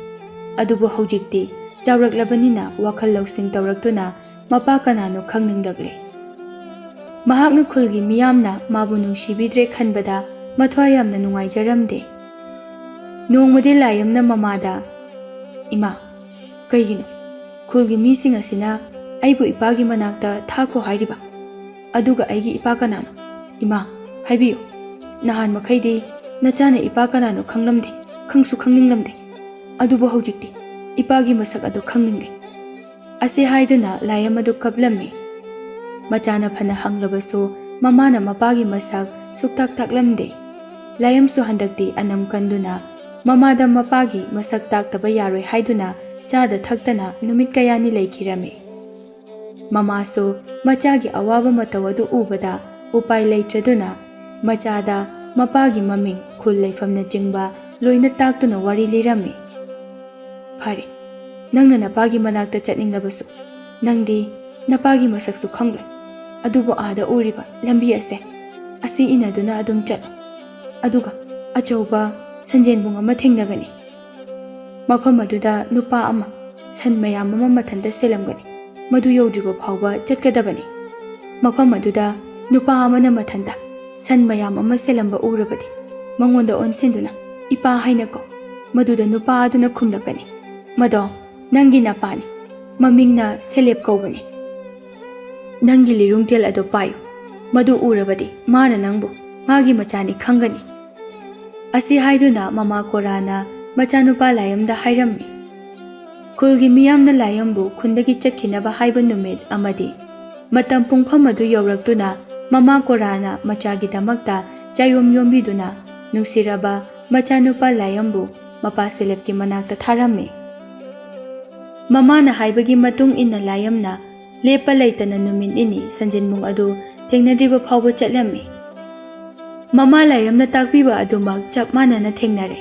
ꯑꯗꯨꯕꯨ ꯍꯧꯖꯤꯛꯇꯤ ꯆꯥꯎꯔꯛꯂꯕꯅꯤꯅ ꯋꯥꯈꯜ ꯂꯧꯁꯤꯡ ꯇꯧꯔꯛꯇꯨꯅ ꯃꯄꯥ ꯀꯅꯥꯅꯣ ꯈꯪꯅꯤꯡꯂꯛꯂꯦ꯫ ꯃꯍꯥꯛꯅ ꯈꯨꯜꯒꯤ ꯃꯤꯌꯥꯝꯅ ꯃꯥꯕꯨ ꯅꯨꯡꯁꯤꯕꯤꯗ꯭ꯔꯦ ꯈꯟꯕꯗ ꯃꯊ꯭ꯋꯥꯏ ꯌꯥꯝꯅ ꯅꯨꯡꯉꯥꯏꯖꯔꯝꯗꯦ꯫ ꯅꯣꯡꯃꯗꯤ ꯂꯥꯏꯌꯝꯅ ꯃꯃꯥꯗ, "ꯏꯃꯥ, ꯀꯩꯒꯤꯅꯣ ꯈꯨꯜꯒꯤ ꯃꯤꯁꯤꯡ ꯑꯁꯤꯅ ꯑꯩꯕꯨ ꯏꯄꯥꯒꯤ ꯃꯅꯥꯛꯇ ꯊꯥꯈꯣ ꯍꯥꯏꯔꯤꯕ? ꯑꯗꯨꯒ ꯑꯩꯒꯤ ꯏꯄꯥ ꯀꯅꯥꯅꯣ? ꯏꯃꯥ, ꯍꯥꯏꯕꯤꯌꯨ꯫ ꯅꯍꯥꯟ ꯃꯈꯩꯗꯤ ꯅꯆꯥꯅ ꯏꯄꯥ ꯀꯅꯥꯅꯣ ꯈꯪꯂꯝꯗꯦ, ꯈꯪꯁꯨ ꯈꯪꯅꯤꯡꯂꯝꯗꯦ꯫ ꯑꯗꯨꯕꯨ ꯍꯧꯖꯤꯛꯇꯤ ꯏꯄꯥꯒꯤ ꯃꯁꯛ ꯑꯗꯨ ꯈꯪꯅꯤꯡꯂꯦ"꯫ ꯑꯁꯤ ꯍꯥꯏꯗꯨꯅ ꯂꯥꯏꯌꯝ ꯑꯗꯨ ꯀꯞꯂꯝꯃꯤ꯫ ꯃꯆꯥꯅ ꯐꯅ ꯍꯪꯂꯕꯁꯨ ꯃꯃꯥꯅ ꯃꯄꯥꯒꯤ ꯃꯁꯛ ꯁꯨꯛꯇꯥꯛ ꯇꯥꯛꯂꯝꯗꯦ꯫ ꯂꯥꯏꯌꯝꯁꯨ ꯍꯟꯗꯛꯇꯤ ꯑꯅꯝ ꯀꯟꯗꯨꯅ ꯃꯃꯥꯗ ꯃꯄꯥꯒꯤ ꯃꯁꯛ ꯇꯥꯛꯇꯕ ꯌꯥꯔꯣꯏ ꯍꯥꯏꯗꯨꯅ ꯆꯥꯗ ꯊꯛꯇꯅ ꯅꯨꯃꯤꯠ ꯀꯌꯥꯅꯤ ꯂꯩꯈꯤꯔꯝꯃꯤ꯫ ꯃꯃꯥꯁꯨ ꯃꯆꯥꯒꯤ ꯑꯋꯥꯕ ꯃꯇꯧ ꯑꯗꯨ ꯎꯕꯗ ꯎꯄꯥꯏ ꯂꯩꯇ꯭ꯔꯗꯨꯅ ꯃꯆꯥꯗ ꯃꯄꯥꯒꯤ ꯃꯃꯤꯡ, ꯈꯨꯜ ꯂꯩꯐꯝꯅꯆꯤꯡꯕ ꯂꯣꯏꯅ ꯇꯥꯛꯇꯨꯅ ꯋꯥꯔꯤ ꯂꯤꯔꯝꯃꯤ꯫ "ꯐꯔꯦ, ꯅꯪꯅ ꯅꯄꯥꯒꯤ ꯃꯅꯥꯛꯇ ꯆꯠꯅꯤꯡꯂꯕꯁꯨ, ꯅꯪꯗꯤ ꯅꯄꯥꯒꯤ ꯃꯁꯛꯁꯨ ꯈꯪꯂꯣꯏ꯫ ꯑꯗꯨꯕꯨ ꯑꯥꯗ ꯎꯔꯤꯕ ꯂꯝꯕꯤ ꯑꯁꯦ, ꯑꯁꯤ ꯏꯟꯅꯗꯨꯅ ꯑꯗꯨꯝ ꯆꯠꯂꯣ꯫ ꯑꯗꯨꯒ ꯑꯆꯧꯕ ꯁꯟꯖꯦꯟꯕꯨꯡ ꯑꯃ ꯊꯦꯡꯅꯒꯅꯤ꯫ ꯃꯐꯝ ꯑꯗꯨꯗ ꯅꯨꯄꯥ ꯑꯃ ꯁꯟ ꯃꯌꯥꯝ ꯑꯃ ꯃꯊꯟꯇ ꯁꯦꯜꯂꯝꯒꯅꯤ꯫ ꯃꯗꯨ ꯌꯧꯗ꯭ꯔꯤꯕ ꯐꯥꯎꯕ ꯆꯠꯀꯗꯕꯅꯤ꯫ ꯃꯐꯝ ꯑꯗꯨꯗ ꯅꯨꯄꯥ ꯑꯃꯅ ꯃꯊꯟꯇ ꯁꯟ ꯃꯌꯥꯝ ꯑꯃ ꯁꯦꯜꯂꯝꯕ ꯎꯔꯕꯗꯤ, ꯃꯉꯣꯟꯗ ꯑꯣꯟꯁꯤꯟꯗꯨꯅ 'ꯏꯄꯥ' ꯍꯥꯏꯅ ꯀꯧ꯫ ꯃꯗꯨꯗ ꯅꯨꯄꯥ ꯑꯗꯨꯅ ꯈꯨꯝꯂꯛꯀꯅꯤ, "ꯃꯗꯣ ꯅꯪꯒꯤ ꯅꯄꯥꯅꯤ꯫ ꯃꯃꯤꯡꯅ ꯁꯦꯂꯦꯞ ꯀꯧꯕꯅꯤ꯫ ꯅꯪꯒꯤ ꯂꯤꯔꯨꯡꯇꯦꯜ ꯑꯗꯨ ꯄꯥꯏꯌꯨ꯫ ꯃꯗꯨ ꯎꯔꯕꯗꯤ ꯃꯥꯅ ꯅꯪꯕꯨ ꯃꯥꯒꯤ ꯃꯆꯥꯅꯤ ꯈꯪꯒꯅꯤ"꯫ ꯑꯁꯤ ꯍꯥꯏꯗꯨꯅ ꯃꯃꯥ ꯀꯣꯔꯥꯅ ꯃꯆꯥꯅꯨꯄꯥ ꯂꯥꯏꯌꯝꯗ ꯍꯥꯏꯔꯝꯃꯤ꯫ ꯈꯨꯜꯒꯤ ꯃꯤꯌꯥꯝꯅ ꯂꯥꯏꯌꯝꯕꯨ ꯈꯨꯟꯗꯒꯤ ꯆꯠꯈꯤꯅꯕ ꯍꯥꯏꯕ ꯅꯨꯃꯤꯠ ꯑꯃꯗꯤ ꯃꯇꯝ ꯄꯨꯡꯐꯝ ꯑꯗꯨ ꯌꯧꯔꯛꯇꯨꯅ ꯃꯃꯥ ꯀꯣꯔꯥꯅ ꯃꯆꯥꯒꯤꯗꯃꯛꯇ ꯆꯥꯌꯣꯝ ꯌꯣꯝꯕꯤꯗꯨꯅ ꯅꯨꯡꯁꯤꯔꯕ ꯃꯆꯥꯅꯨꯄꯥ ꯂꯥꯏꯌꯝꯕꯨ ꯃꯄꯥ ꯁꯦꯂꯦꯞꯀꯤ ꯃꯅꯥꯛꯇ ꯊꯥꯔꯝꯃꯤ꯫ ꯃꯃꯥꯅ ꯍꯥꯏꯕꯒꯤ ꯃꯇꯨꯡ ꯏꯟꯅ ꯂꯥꯏꯌꯝꯅ ꯂꯦꯞꯄ ꯂꯩꯇꯅ ꯅꯨꯃꯤꯠ ꯅꯤꯅꯤ ꯁꯟꯖꯦꯟꯕꯨꯡ ꯑꯗꯨ ꯊꯦꯡꯅꯗ꯭ꯔꯤꯕ ꯐꯥꯎꯕ ꯆꯠꯂꯝꯃꯤ꯫ ꯃꯃꯥ ꯂꯥꯏꯌꯝꯅ ꯇꯥꯛꯄꯤꯕ ꯑꯗꯨꯃꯛ ꯆꯞ ꯃꯥꯟꯅꯅ ꯊꯦꯡꯅꯔꯦ꯫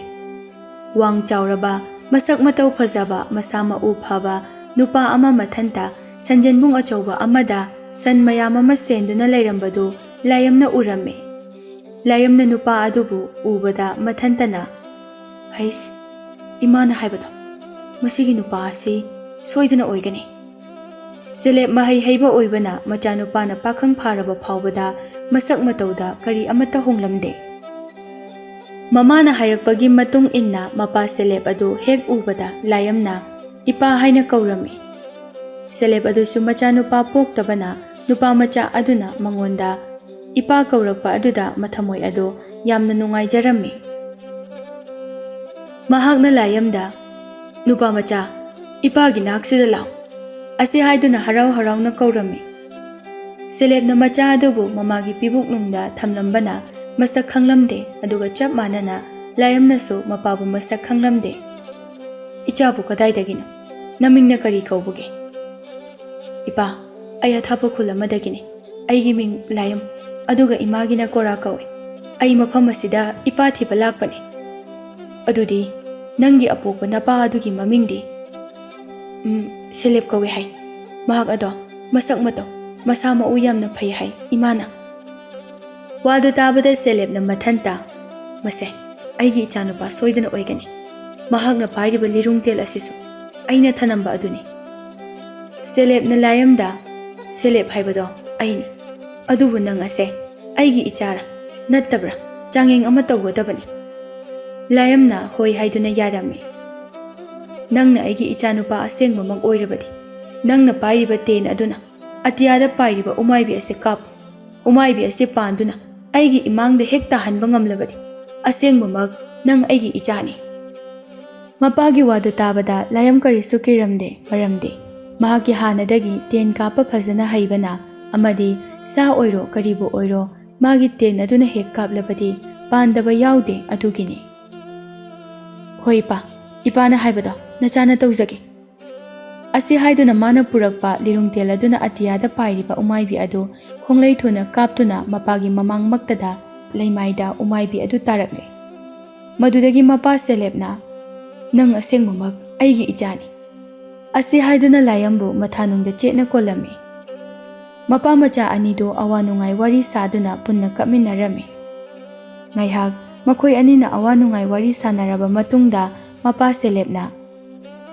ꯋꯥꯡ ꯆꯥꯎꯔꯕ, ꯃꯁꯛ ꯃꯇꯧ ꯐꯖꯕ, ꯃꯁꯥ ꯃꯎ ꯐꯕ ꯅꯨꯄꯥ ꯑꯃ ꯃꯊꯟꯇ ꯁꯟꯖꯦꯟꯕꯨꯡ ꯑꯆꯧꯕ ꯑꯃꯗ ꯁꯟ ꯃꯌꯥꯝ ꯑꯃ ꯁꯦꯟꯗꯨꯅ ꯂꯩꯔꯝꯕꯗꯨ ꯂꯥꯏꯌꯝꯅ ꯎꯔꯝꯃꯤ꯫ ꯂꯥꯏꯌꯝꯅ ꯅꯨꯄꯥ ꯑꯗꯨꯕꯨ ꯎꯕꯗ ꯃꯊꯟꯇꯅ, "ꯍꯩꯁ, ꯏꯃꯥꯅ ꯍꯥꯏꯕꯗꯣ, ꯃꯁꯤꯒꯤ ꯅꯨꯄꯥ ꯑꯁꯤ ꯁꯣꯏꯗꯅ ꯑꯣꯏꯒꯅꯤ"꯫ ꯁꯦꯂꯦꯞ ꯃꯍꯩ ꯍꯩꯕ ꯑꯣꯏꯕꯅ ꯃꯆꯥꯅꯨꯄꯥꯅ ꯄꯥꯈꯪ ꯐꯥꯔꯕ ꯐꯥꯎꯕꯗ ꯃꯁꯛ ꯃꯇꯧꯗ ꯀꯔꯤ ꯑꯃꯠꯇ ꯍꯣꯡꯂꯝꯗꯦ꯫ ꯃꯃꯥꯅ ꯍꯥꯏꯔꯛꯄꯒꯤ ꯃꯇꯨꯡ ꯏꯟꯅ ꯃꯄꯥ ꯁꯦꯂꯦꯞ ꯑꯗꯨ ꯍꯦꯛ ꯎꯕꯗ ꯂꯥꯏꯌꯝꯅ "ꯏꯄꯥ" ꯍꯥꯏꯅ ꯀꯧꯔꯝꯃꯤ꯫ ꯁꯦꯂꯦꯞ ꯑꯗꯨꯁꯨ ꯃꯆꯥꯅꯨꯄꯥ ꯄꯣꯛꯇꯕꯅ ꯅꯨꯄꯥ ꯃꯆꯥ ꯑꯗꯨꯅ ꯃꯉꯣꯟꯗ "ꯏꯄꯥ" ꯀꯧꯔꯛꯄ ꯑꯗꯨꯗ ꯃꯊꯃꯣꯏ ꯑꯗꯨ ꯌꯥꯝꯅ ꯅꯨꯡꯉꯥꯏꯖꯔꯝꯃꯤ꯫ ꯃꯍꯥꯛꯅ ꯂꯥꯏꯌꯝꯗ, "ꯅꯨꯄꯥ ꯃꯆꯥ, ꯏꯄꯥꯒꯤ ꯅꯥꯛꯁꯤꯗ ꯂꯥꯛꯎ" ꯑꯁꯤ ꯍꯥꯏꯗꯨꯅ ꯍꯔꯥꯎ ꯍꯔꯥꯎꯅ ꯀꯧꯔꯝꯃꯤ꯫ ꯁꯦꯂꯦꯞꯅ ꯃꯆꯥ ꯑꯗꯨꯕꯨ ꯃꯃꯥꯒꯤ ꯄꯤꯕꯨꯛꯅꯨꯡꯗ ꯊꯝꯂꯝꯕꯅ ꯃꯁꯛ ꯈꯪꯂꯝꯗꯦ, ꯑꯗꯨꯒ ꯆꯞ ꯃꯥꯟꯅꯅ ꯂꯥꯏꯌꯝꯅꯁꯨ ꯃꯄꯥꯕꯨ ꯃꯁꯛ ꯈꯪꯂꯝꯗꯦ꯫ "ꯏꯆꯥꯕꯨ ꯀꯗꯥꯏꯗꯒꯤꯅꯣ? ꯅꯃꯤꯡꯅ ꯀꯔꯤ ꯀꯧꯕꯒꯦ?" "ꯏꯄꯥ, ꯑꯩ ꯑꯊꯥꯞꯄ ꯈꯨꯜ ꯑꯃꯗꯒꯤꯅꯤ꯫ ꯑꯩꯒꯤ ꯃꯤꯡ ꯂꯥꯏꯌꯝ, ꯑꯗꯨꯒ ꯏꯃꯥꯒꯤꯅ ꯀꯣꯔꯥ ꯀꯧꯏ꯫ ꯑꯩ ꯃꯐꯝ ꯑꯁꯤꯗ ꯏꯄꯥ ꯊꯤꯕ ꯂꯥꯛꯄꯅꯤ꯫" "ꯑꯗꯨꯗꯤ ꯅꯪꯒꯤ ꯑꯄꯣꯛꯄ ꯅꯄꯥ ꯑꯗꯨꯒꯤ ꯃꯃꯤꯡꯗꯤ?" "ꯎꯝ, ꯁꯦꯂꯦꯞ ꯀꯧꯏ ꯍꯥꯏ꯫ ꯃꯍꯥꯛ ꯑꯗꯣ ꯃꯁꯛ ꯃꯇꯧ, ꯃꯁꯥ ꯃꯎ ꯌꯥꯝꯅ ꯐꯩ ꯍꯥꯏ ꯏꯃꯥꯅ꯫" ꯋꯥꯗꯨ ꯇꯥꯕꯗ ꯁꯦꯂꯦꯞꯅ ꯃꯊꯟꯇ, "ꯃꯁꯦ ꯑꯩꯒꯤ ꯏꯆꯥꯅꯨꯄꯥ ꯁꯣꯏꯗꯅ ꯑꯣꯏꯒꯅꯤ꯫ ꯃꯍꯥꯛꯅ ꯄꯥꯏꯔꯤꯕ ꯂꯤꯔꯨꯡ ꯇꯦꯜ ꯑꯁꯤꯁꯨ ꯑꯩꯅ ꯊꯅꯝꯕ ꯑꯗꯨꯅꯤ꯫" ꯁꯦꯂꯦꯞꯅ ꯂꯥꯏꯌꯝꯗ, "ꯁꯦꯂꯦꯞ ꯍꯥꯏꯕꯗꯣ ꯑꯩꯅꯤ꯫ ꯑꯗꯨꯕꯨ ꯅꯪ ꯑꯁꯦ ꯑꯩꯒꯤ ꯏꯆꯥꯔꯥ ꯅꯠꯇꯕ꯭ꯔꯥ ꯆꯥꯡꯌꯦꯡ ꯑꯃ ꯇꯧꯒꯗꯕꯅꯤ꯫" ꯂꯥꯏꯌꯝꯅ ꯍꯣꯏ ꯍꯥꯏꯗꯨꯅ ꯌꯥꯔꯝꯃꯤ꯫ "ꯅꯪꯅ ꯑꯩꯒꯤ ꯏꯆꯥꯅꯨꯄꯥ ꯑꯁꯦꯡꯕꯃꯛ ꯑꯣꯏꯔꯕꯗꯤ, ꯅꯪꯅ ꯄꯥꯏꯔꯤꯕ ꯇꯦꯟ ꯑꯗꯨꯅ ꯑꯇꯤꯌꯥꯗ ꯄꯥꯏꯔꯤꯕ ꯎꯃꯥꯏꯕꯤ ꯑꯁꯤ ꯀꯥꯞꯄꯨ꯫ ꯎꯃꯥꯏꯕꯤ ꯑꯁꯤ ꯄꯥꯟꯗꯨꯅ ꯑꯩꯒꯤ ꯏꯃꯥꯡꯗ ꯍꯦꯛ ꯇꯥꯍꯟꯕ ꯉꯝꯂꯕꯗꯤ, ꯑꯁꯦꯡꯕꯃꯛ ꯅꯪ ꯑꯩꯒꯤ ꯏꯆꯥꯅꯤ꯫" ꯃꯄꯥꯒꯤ ꯋꯥꯗꯨ ꯇꯥꯕꯗ ꯂꯥꯏꯌꯝ ꯀꯔꯤꯁꯨ ꯀꯤꯔꯝꯗꯦ, ꯃꯔꯝꯗꯤ ꯃꯍꯥꯛꯀꯤ ꯍꯥꯟꯅꯗꯒꯤ ꯇꯦꯟ ꯀꯥꯞꯄ ꯐꯖꯅ ꯍꯩꯕꯅ, ꯑꯃꯗꯤ ꯁꯥ ꯑꯣꯏꯔꯣ ꯀꯔꯤꯕꯨ ꯑꯣꯏꯔꯣ, ꯃꯥꯒꯤ ꯇꯦꯟ ꯑꯗꯨꯅ ꯍꯦꯛ ꯀꯥꯞꯂꯕꯗꯤ ꯄꯥꯟꯗꯕ ꯌꯥꯎꯗꯦ ꯑꯗꯨꯒꯤꯅꯤ꯫ "ꯍꯣꯏ ꯏꯄꯥ, ꯏꯄꯥꯅ ꯍꯥꯏꯕꯗꯣ ꯅꯆꯥꯅ ꯇꯧꯖꯒꯦ꯫" ꯑꯁꯤ ꯍꯥꯏꯗꯨꯅ ꯃꯥꯅ ꯄꯨꯔꯛꯄ ꯂꯤꯔꯨꯡ ꯇꯦꯜ ꯑꯗꯨꯅ ꯑꯇꯤꯌꯥꯗ ꯄꯥꯏꯔꯤꯕ ꯎꯃꯥꯏꯕꯤ ꯑꯗꯨ ꯈꯣꯡꯂꯩ ꯊꯨꯅ ꯀꯥꯞꯇꯨꯅ ꯃꯄꯥꯒꯤ ꯃꯃꯥꯡꯃꯛꯇꯗ ꯂꯩꯃꯥꯏꯗ ꯎꯃꯥꯏꯕꯤ ꯑꯗꯨ ꯇꯥꯔꯛꯂꯦ꯫ ꯃꯗꯨꯗꯒꯤ ꯃꯄꯥ ꯁꯦꯂꯦꯞꯅ, "ꯅꯪ ꯑꯁꯦꯡꯕꯃꯛ ꯑꯩꯒꯤ ꯏꯆꯥꯅꯤ" ꯑꯁꯤ ꯍꯥꯏꯗꯨꯅ ꯂꯥꯏꯌꯝꯕꯨ ꯃꯊꯥꯅꯨꯡꯗ ꯆꯦꯠꯅ ꯀꯣꯜꯂꯝꯃꯤ꯫ ꯃꯄꯥ ꯃꯆꯥ ꯑꯅꯤꯗꯨ ꯑꯋꯥ ꯅꯨꯡꯉꯥꯏ ꯋꯥꯔꯤ ꯁꯥꯗꯨꯅ ꯄꯨꯟꯅ ꯀꯞꯃꯤꯟꯅꯔꯝꯃꯤ꯫ ꯉꯥꯏꯍꯥꯛ ꯃꯈꯣꯏ ꯑꯅꯤꯅ ꯑꯋꯥ ꯅꯨꯡꯉꯥꯏ ꯋꯥꯔꯤ ꯁꯥꯟꯅꯔꯕ ꯃꯇꯨꯡꯗ ꯃꯄꯥ ꯁꯦꯂꯦꯞꯅ,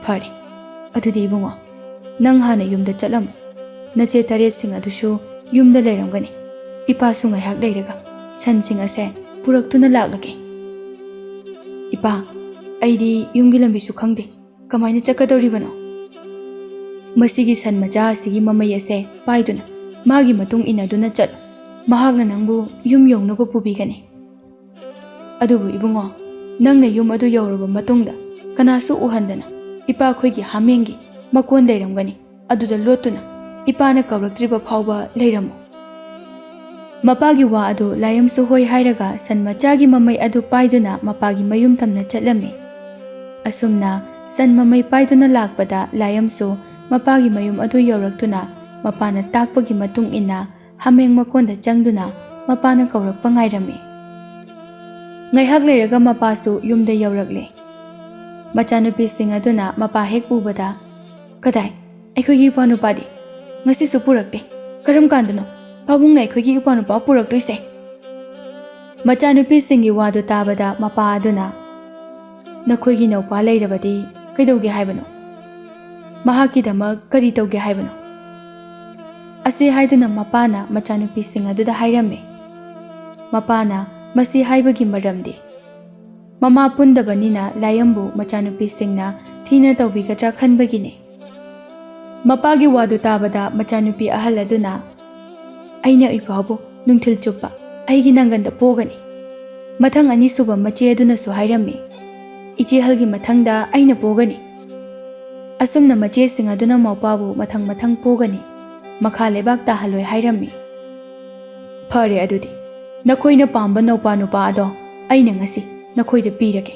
"ꯐꯔꯦ, ꯑꯗꯨꯗꯤ ꯏꯕꯨꯡꯉꯣ, ꯅꯪ ꯍꯥꯟꯅ ꯌꯨꯝꯗ ꯆꯠꯂꯝꯃꯨ꯫ ꯅꯆꯦ ꯇꯔꯦꯠꯁꯤꯡ ꯑꯗꯨꯁꯨ ꯌꯨꯝꯗ ꯂꯩꯔꯝꯒꯅꯤ꯫ ꯏꯄꯥꯁꯨ ꯉꯥꯏꯍꯥꯛ ꯂꯩꯔꯒ ꯁꯟꯁꯤꯡ ꯑꯁꯦ ꯄꯨꯔꯛꯇꯨꯅ ꯂꯥꯛꯂꯒꯦ꯫" "ꯏꯄꯥ, ꯑꯩꯗꯤ ꯌꯨꯝꯒꯤ ꯂꯝꯕꯤꯁꯨ ꯈꯪꯗꯦ꯫ ꯀꯃꯥꯏꯅ ꯆꯠꯀꯗꯧꯔꯤꯕꯅꯣ?" "ꯃꯁꯤꯒꯤ ꯁꯟ ꯃꯆꯥ ꯑꯁꯤꯒꯤ ꯃꯃꯩ ꯑꯁꯦ ꯄꯥꯏꯗꯨꯅ ꯃꯥꯒꯤ ꯃꯇꯨꯡ ꯏꯟꯅꯗꯨꯅ ꯆꯠꯂꯨ꯫ ꯃꯍꯥꯛꯅ ꯅꯪꯕꯨ ꯌꯨꯝ ꯌꯧꯅꯕ ꯄꯨꯕꯤꯒꯅꯤ꯫ ꯑꯗꯨꯕꯨ ꯏꯕꯨꯡꯉꯣ, ꯅꯪꯅ ꯌꯨꯝ ꯑꯗꯨ ꯌꯧꯔꯕ ꯃꯇꯨꯡꯗ ꯀꯅꯥꯁꯨ ꯎꯍꯟꯗꯅ ꯏꯄꯥꯈꯣꯏꯒꯤ ꯍꯥꯃꯦꯡꯒꯤ ꯃꯀꯣꯟ ꯂꯩꯔꯝꯒꯅꯤ, ꯑꯗꯨꯗ ꯂꯣꯠꯇꯨꯅ ꯏꯄꯥꯅ ꯀꯧꯔꯛꯇ꯭ꯔꯤꯕ ꯐꯥꯎꯕ ꯂꯩꯔꯝꯃꯨ꯫ ꯃꯄꯥꯒꯤ ꯋꯥ ꯑꯗꯨ ꯂꯥꯏꯌꯝꯁꯨ ꯍꯣꯏ ꯍꯥꯏꯔꯒ ꯁꯟ ꯃꯆꯥꯒꯤ ꯃꯃꯩ ꯑꯗꯨ ꯄꯥꯏꯗꯨꯅ ꯃꯄꯥꯒꯤ ꯃꯌꯨꯝ ꯇꯝꯅ ꯆꯠꯂꯝꯃꯤ꯫ ꯑꯁꯨꯝꯅ ꯁꯟ ꯃꯃꯩ ꯄꯥꯏꯗꯨꯅ ꯂꯥꯛꯄꯗ ꯂꯥꯏꯌꯝꯁꯨ ꯃꯄꯥꯒꯤ ꯃꯌꯨꯝ ꯑꯗꯨ ꯌꯧꯔꯛꯇꯨꯅ ꯃꯄꯥꯅ ꯇꯥꯛꯄꯒꯤ ꯃꯇꯨꯡ ꯏꯟꯅ ꯍꯥꯃꯦꯡ ꯃꯀꯣꯟꯗ ꯆꯪꯗꯨꯅ ꯃꯄꯥꯅ ꯀꯧꯔꯛꯄ ꯉꯥꯏꯔꯝꯃꯤ꯫ ꯉꯥꯏꯍꯥꯛ ꯂꯩꯔꯒ ꯃꯄꯥꯁꯨ ꯌꯨꯝꯗ ꯌꯧꯔꯛꯂꯦ꯫ ꯃꯆꯥꯅꯨꯄꯤꯁꯤꯡ ꯑꯗꯨꯅ ꯃꯄꯥ ꯍꯦꯛ ꯎꯕꯗ, "ꯀꯗꯥꯏ? ꯑꯩꯈꯣꯏꯒꯤ ꯏꯄ꯭ꯋꯥ ꯅꯨꯄꯥꯗꯤ? ꯉꯁꯤꯁꯨ ꯄꯨꯔꯛꯇꯦ꯫ ꯀꯔꯝ ꯀꯥꯟꯗꯅꯣ ꯄꯥꯕꯨꯡꯅ ꯑꯩꯈꯣꯏꯒꯤ ꯏꯄ꯭ꯋꯥ ꯅꯨꯄꯥ ꯄꯨꯔꯛꯇꯣꯏꯁꯦ?" ꯃꯆꯥꯅꯨꯄꯤꯁꯤꯡꯒꯤ ꯋꯥꯗꯨ ꯇꯥꯕꯗ ꯃꯄꯥ ꯑꯗꯨꯅ, "ꯅꯈꯣꯏꯒꯤ ꯅꯧꯄꯥ ꯂꯩꯔꯕꯗꯤ ꯀꯩꯗꯧꯒꯦ ꯍꯥꯏꯕꯅꯣ? ꯃꯍꯥꯛꯀꯤꯗꯃꯛ ꯀꯔꯤ ꯇꯧꯒꯦ ꯍꯥꯏꯕꯅꯣ?" ꯑꯁꯤ ꯍꯥꯏꯗꯨꯅ ꯃꯄꯥꯅ ꯃꯆꯥꯅꯨꯄꯤꯁꯤꯡ ꯑꯗꯨꯗ ꯍꯥꯏꯔꯝꯃꯤ꯫ ꯃꯄꯥꯅ ꯃꯁꯤ ꯍꯥꯏꯕꯒꯤ ꯃꯔꯝꯗꯤ ꯃꯃꯥ ꯄꯨꯟꯗꯕꯅꯤꯅ ꯂꯥꯏꯌꯝꯕꯨ ꯃꯆꯥꯅꯨꯄꯤꯁꯤꯡꯅ ꯊꯤꯅ ꯇꯧꯕꯤꯒꯗ꯭ꯔꯥ ꯈꯟꯕꯒꯤꯅꯤ꯫ ꯃꯄꯥꯒꯤ ꯋꯥꯗꯨ ꯇꯥꯕꯗ ꯃꯆꯥꯅꯨꯄꯤ ꯑꯍꯜ ꯑꯗꯨꯅ, "ꯑꯩꯅ ꯏꯄꯥꯕꯨ ꯅꯨꯡꯊꯤꯜ ꯆꯨꯞꯄ ꯑꯩꯒꯤ ꯅꯪꯒꯟꯗ ꯄꯣꯒꯅꯤ꯫ ꯃꯊꯪ ꯑꯅꯤꯁꯨꯕ ꯃꯆꯦ ꯑꯗꯨꯅꯁꯨ ꯍꯥꯏꯔꯝꯃꯤ, ꯏꯆꯦꯍꯜꯒꯤ ꯃꯊꯪꯗ ꯑꯩꯅ ꯄꯣꯒꯅꯤ꯫ ꯑꯁꯨꯝꯅ ꯃꯆꯦꯁꯤꯡ ꯑꯗꯨꯅ ꯃꯧꯄꯥꯕꯨ ꯃꯊꯪ ꯃꯊꯪ ꯄꯣꯒꯅꯤ, ꯃꯈꯥ ꯂꯩꯕꯥꯛ ꯇꯥꯍꯜꯂꯣꯏ ꯍꯥꯏꯔꯝꯃꯤ꯫ ꯐꯔꯦ ꯑꯗꯨꯗꯤ, ꯅꯈꯣꯏꯅ ꯄꯥꯝꯕ ꯅꯧꯄꯥ ꯅꯨꯄꯥ ꯑꯗꯣ ꯑꯩꯅ ꯉꯁꯤ ꯅꯈꯣꯏꯗ ꯄꯤꯔꯒꯦ꯫"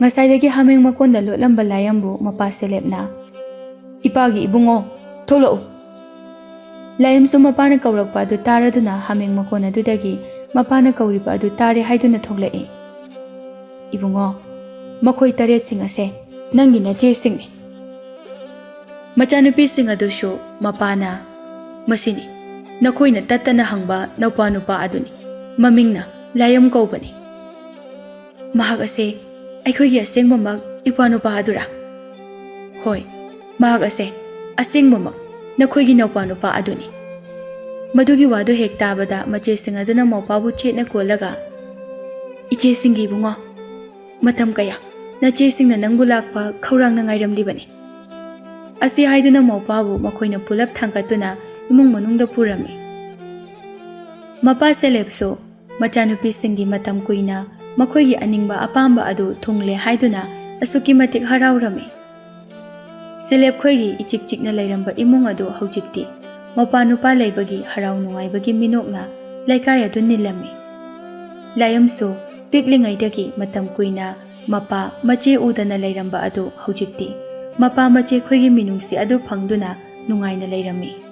ꯉꯁꯥꯏꯗꯒꯤ ꯍꯥꯃꯦꯡ ꯃꯀꯣꯟꯗ ꯂꯣꯠꯂꯝꯕ ꯂꯥꯏꯌꯝꯕꯨ ꯃꯄꯥ ꯁꯦꯂꯦꯞꯅ, "ꯏꯄꯥꯒꯤ ꯏꯕꯨꯡꯉꯣ, ꯊꯣꯛꯂꯛꯎ!" ꯂꯥꯏꯌꯝꯁꯨ ꯃꯄꯥꯅ ꯀꯧꯔꯛꯄ ꯑꯗꯨ ꯇꯥꯔꯗꯨꯅ ꯍꯥꯃꯦꯡ ꯃꯀꯣꯟ ꯑꯗꯨꯗꯒꯤ ꯃꯄꯥꯅ ꯀꯧꯔꯤꯕ ꯑꯗꯨ ꯇꯥꯔꯦ ꯍꯥꯏꯗꯨꯅ ꯊꯣꯛꯂꯛꯏ꯫ "ꯏꯕꯨꯡꯉꯣ, ꯃꯈꯣꯏ ꯇꯔꯦꯠꯁꯤꯡ ꯑꯁꯦ ꯅꯪꯒꯤ ꯅꯆꯦꯁꯤꯡꯅꯤ꯫" ꯃꯆꯥꯅꯨꯄꯤꯁꯤꯡ ꯑꯗꯨꯁꯨ ꯃꯄꯥꯅ, "ꯃꯁꯤꯅꯤ ꯅꯈꯣꯏꯅ ꯇꯠꯇꯅ ꯍꯪꯕ ꯅꯧꯄꯥ ꯅꯨꯄꯥ ꯑꯗꯨꯅꯤ, ꯃꯃꯤꯡꯅ ꯂꯥꯏꯌꯝ ꯀꯧꯕꯅꯤ꯫" "ꯃꯍꯥꯛ ꯑꯁꯦ ꯑꯩꯈꯣꯏꯒꯤ ꯑꯁꯦꯡꯕꯃꯛ ꯏꯄ꯭ꯋꯥ ꯅꯨꯄꯥ ꯑꯗꯨꯔꯥ?" "ꯍꯣꯏ, ꯃꯍꯥꯛ ꯑꯁꯦ ꯑꯁꯦꯡꯕꯃꯛ ꯅꯈꯣꯏꯒꯤ ꯅꯧꯄꯥ ꯅꯨꯄꯥ ꯑꯗꯨꯅꯤ꯫" ꯃꯗꯨꯒꯤ ꯋꯥꯗꯨ ꯍꯦꯛ ꯇꯥꯕꯗ ꯃꯆꯦꯁꯤꯡ ꯑꯗꯨꯅ ꯃꯧꯄꯥꯕꯨ ꯆꯦꯠꯅ ꯀꯣꯜꯂꯒ, "ꯏꯆꯦꯁꯤꯡꯒꯤ ꯏꯕꯨꯡꯉꯣ, ꯃꯇꯝ ꯀꯌꯥ ꯅꯆꯦꯁꯤꯡꯅ ꯅꯪꯕꯨ ꯂꯥꯛꯄ ꯈꯧꯔꯥꯡꯅ ꯉꯥꯏꯔꯝꯂꯤꯕꯅꯤ꯫" ꯑꯁꯤ ꯍꯥꯏꯗꯨꯅ ꯃꯧꯄꯥꯕꯨ ꯃꯈꯣꯏꯅ ꯄꯨꯂꯞ ꯊꯥꯡꯒꯠꯇꯨꯅ ꯏꯃꯨꯡ ꯃꯅꯨꯡꯗ ꯄꯨꯔꯝꯃꯤ꯫ ꯃꯄꯥ ꯁꯦꯂꯦꯞꯁꯨ ꯃꯆꯥꯅꯨꯄꯤꯁꯤꯡꯒꯤ ꯃꯇꯝ ꯀꯨꯏꯅ ꯃꯈꯣꯏꯒꯤ ꯑꯅꯤꯡꯕ ꯑꯄꯥꯝꯕ ꯑꯗꯨ ꯊꯨꯡꯂꯦ ꯍꯥꯏꯗꯨꯅ ꯑꯁꯨꯛꯀꯤ ꯃꯇꯤꯛ ꯍꯔꯥꯎꯔꯝꯃꯤ꯫ ꯁꯦꯂꯦꯞꯈꯣꯏꯒꯤ ꯏꯆꯤꯛ ꯆꯤꯛꯅ ꯂꯩꯔꯝꯕ ꯏꯃꯨꯡ ꯑꯗꯨ ꯍꯧꯖꯤꯛꯇꯤ ꯃꯄꯥ ꯅꯨꯄꯥ ꯂꯩꯕꯒꯤ ꯍꯔꯥꯎ ꯅꯨꯡꯉꯥꯏꯕꯒꯤ ꯃꯤꯅꯣꯛꯅ ꯂꯩꯀꯥꯏ ꯑꯗꯨ ꯅꯤꯜꯂꯝꯃꯤ꯫ ꯂꯥꯏꯌꯝꯁꯨ ꯄꯤꯛꯂꯤꯉꯩꯗꯒꯤ ꯃꯇꯝ ꯀꯨꯏꯅ ꯃꯄꯥ ꯃꯆꯦ ꯎꯗꯅ ꯂꯩꯔꯝꯕ ꯑꯗꯨ ꯍꯧꯖꯤꯛꯇꯤ ꯃꯄꯥ ꯃꯆꯦ ꯈꯣꯏꯒꯤ ꯃꯤꯅꯨꯡꯁꯤ ꯑꯗꯨ ꯐꯪꯗꯨꯅ ꯅꯨꯡꯉꯥꯏꯅ ꯂꯩꯔꯝꯃꯤ꯫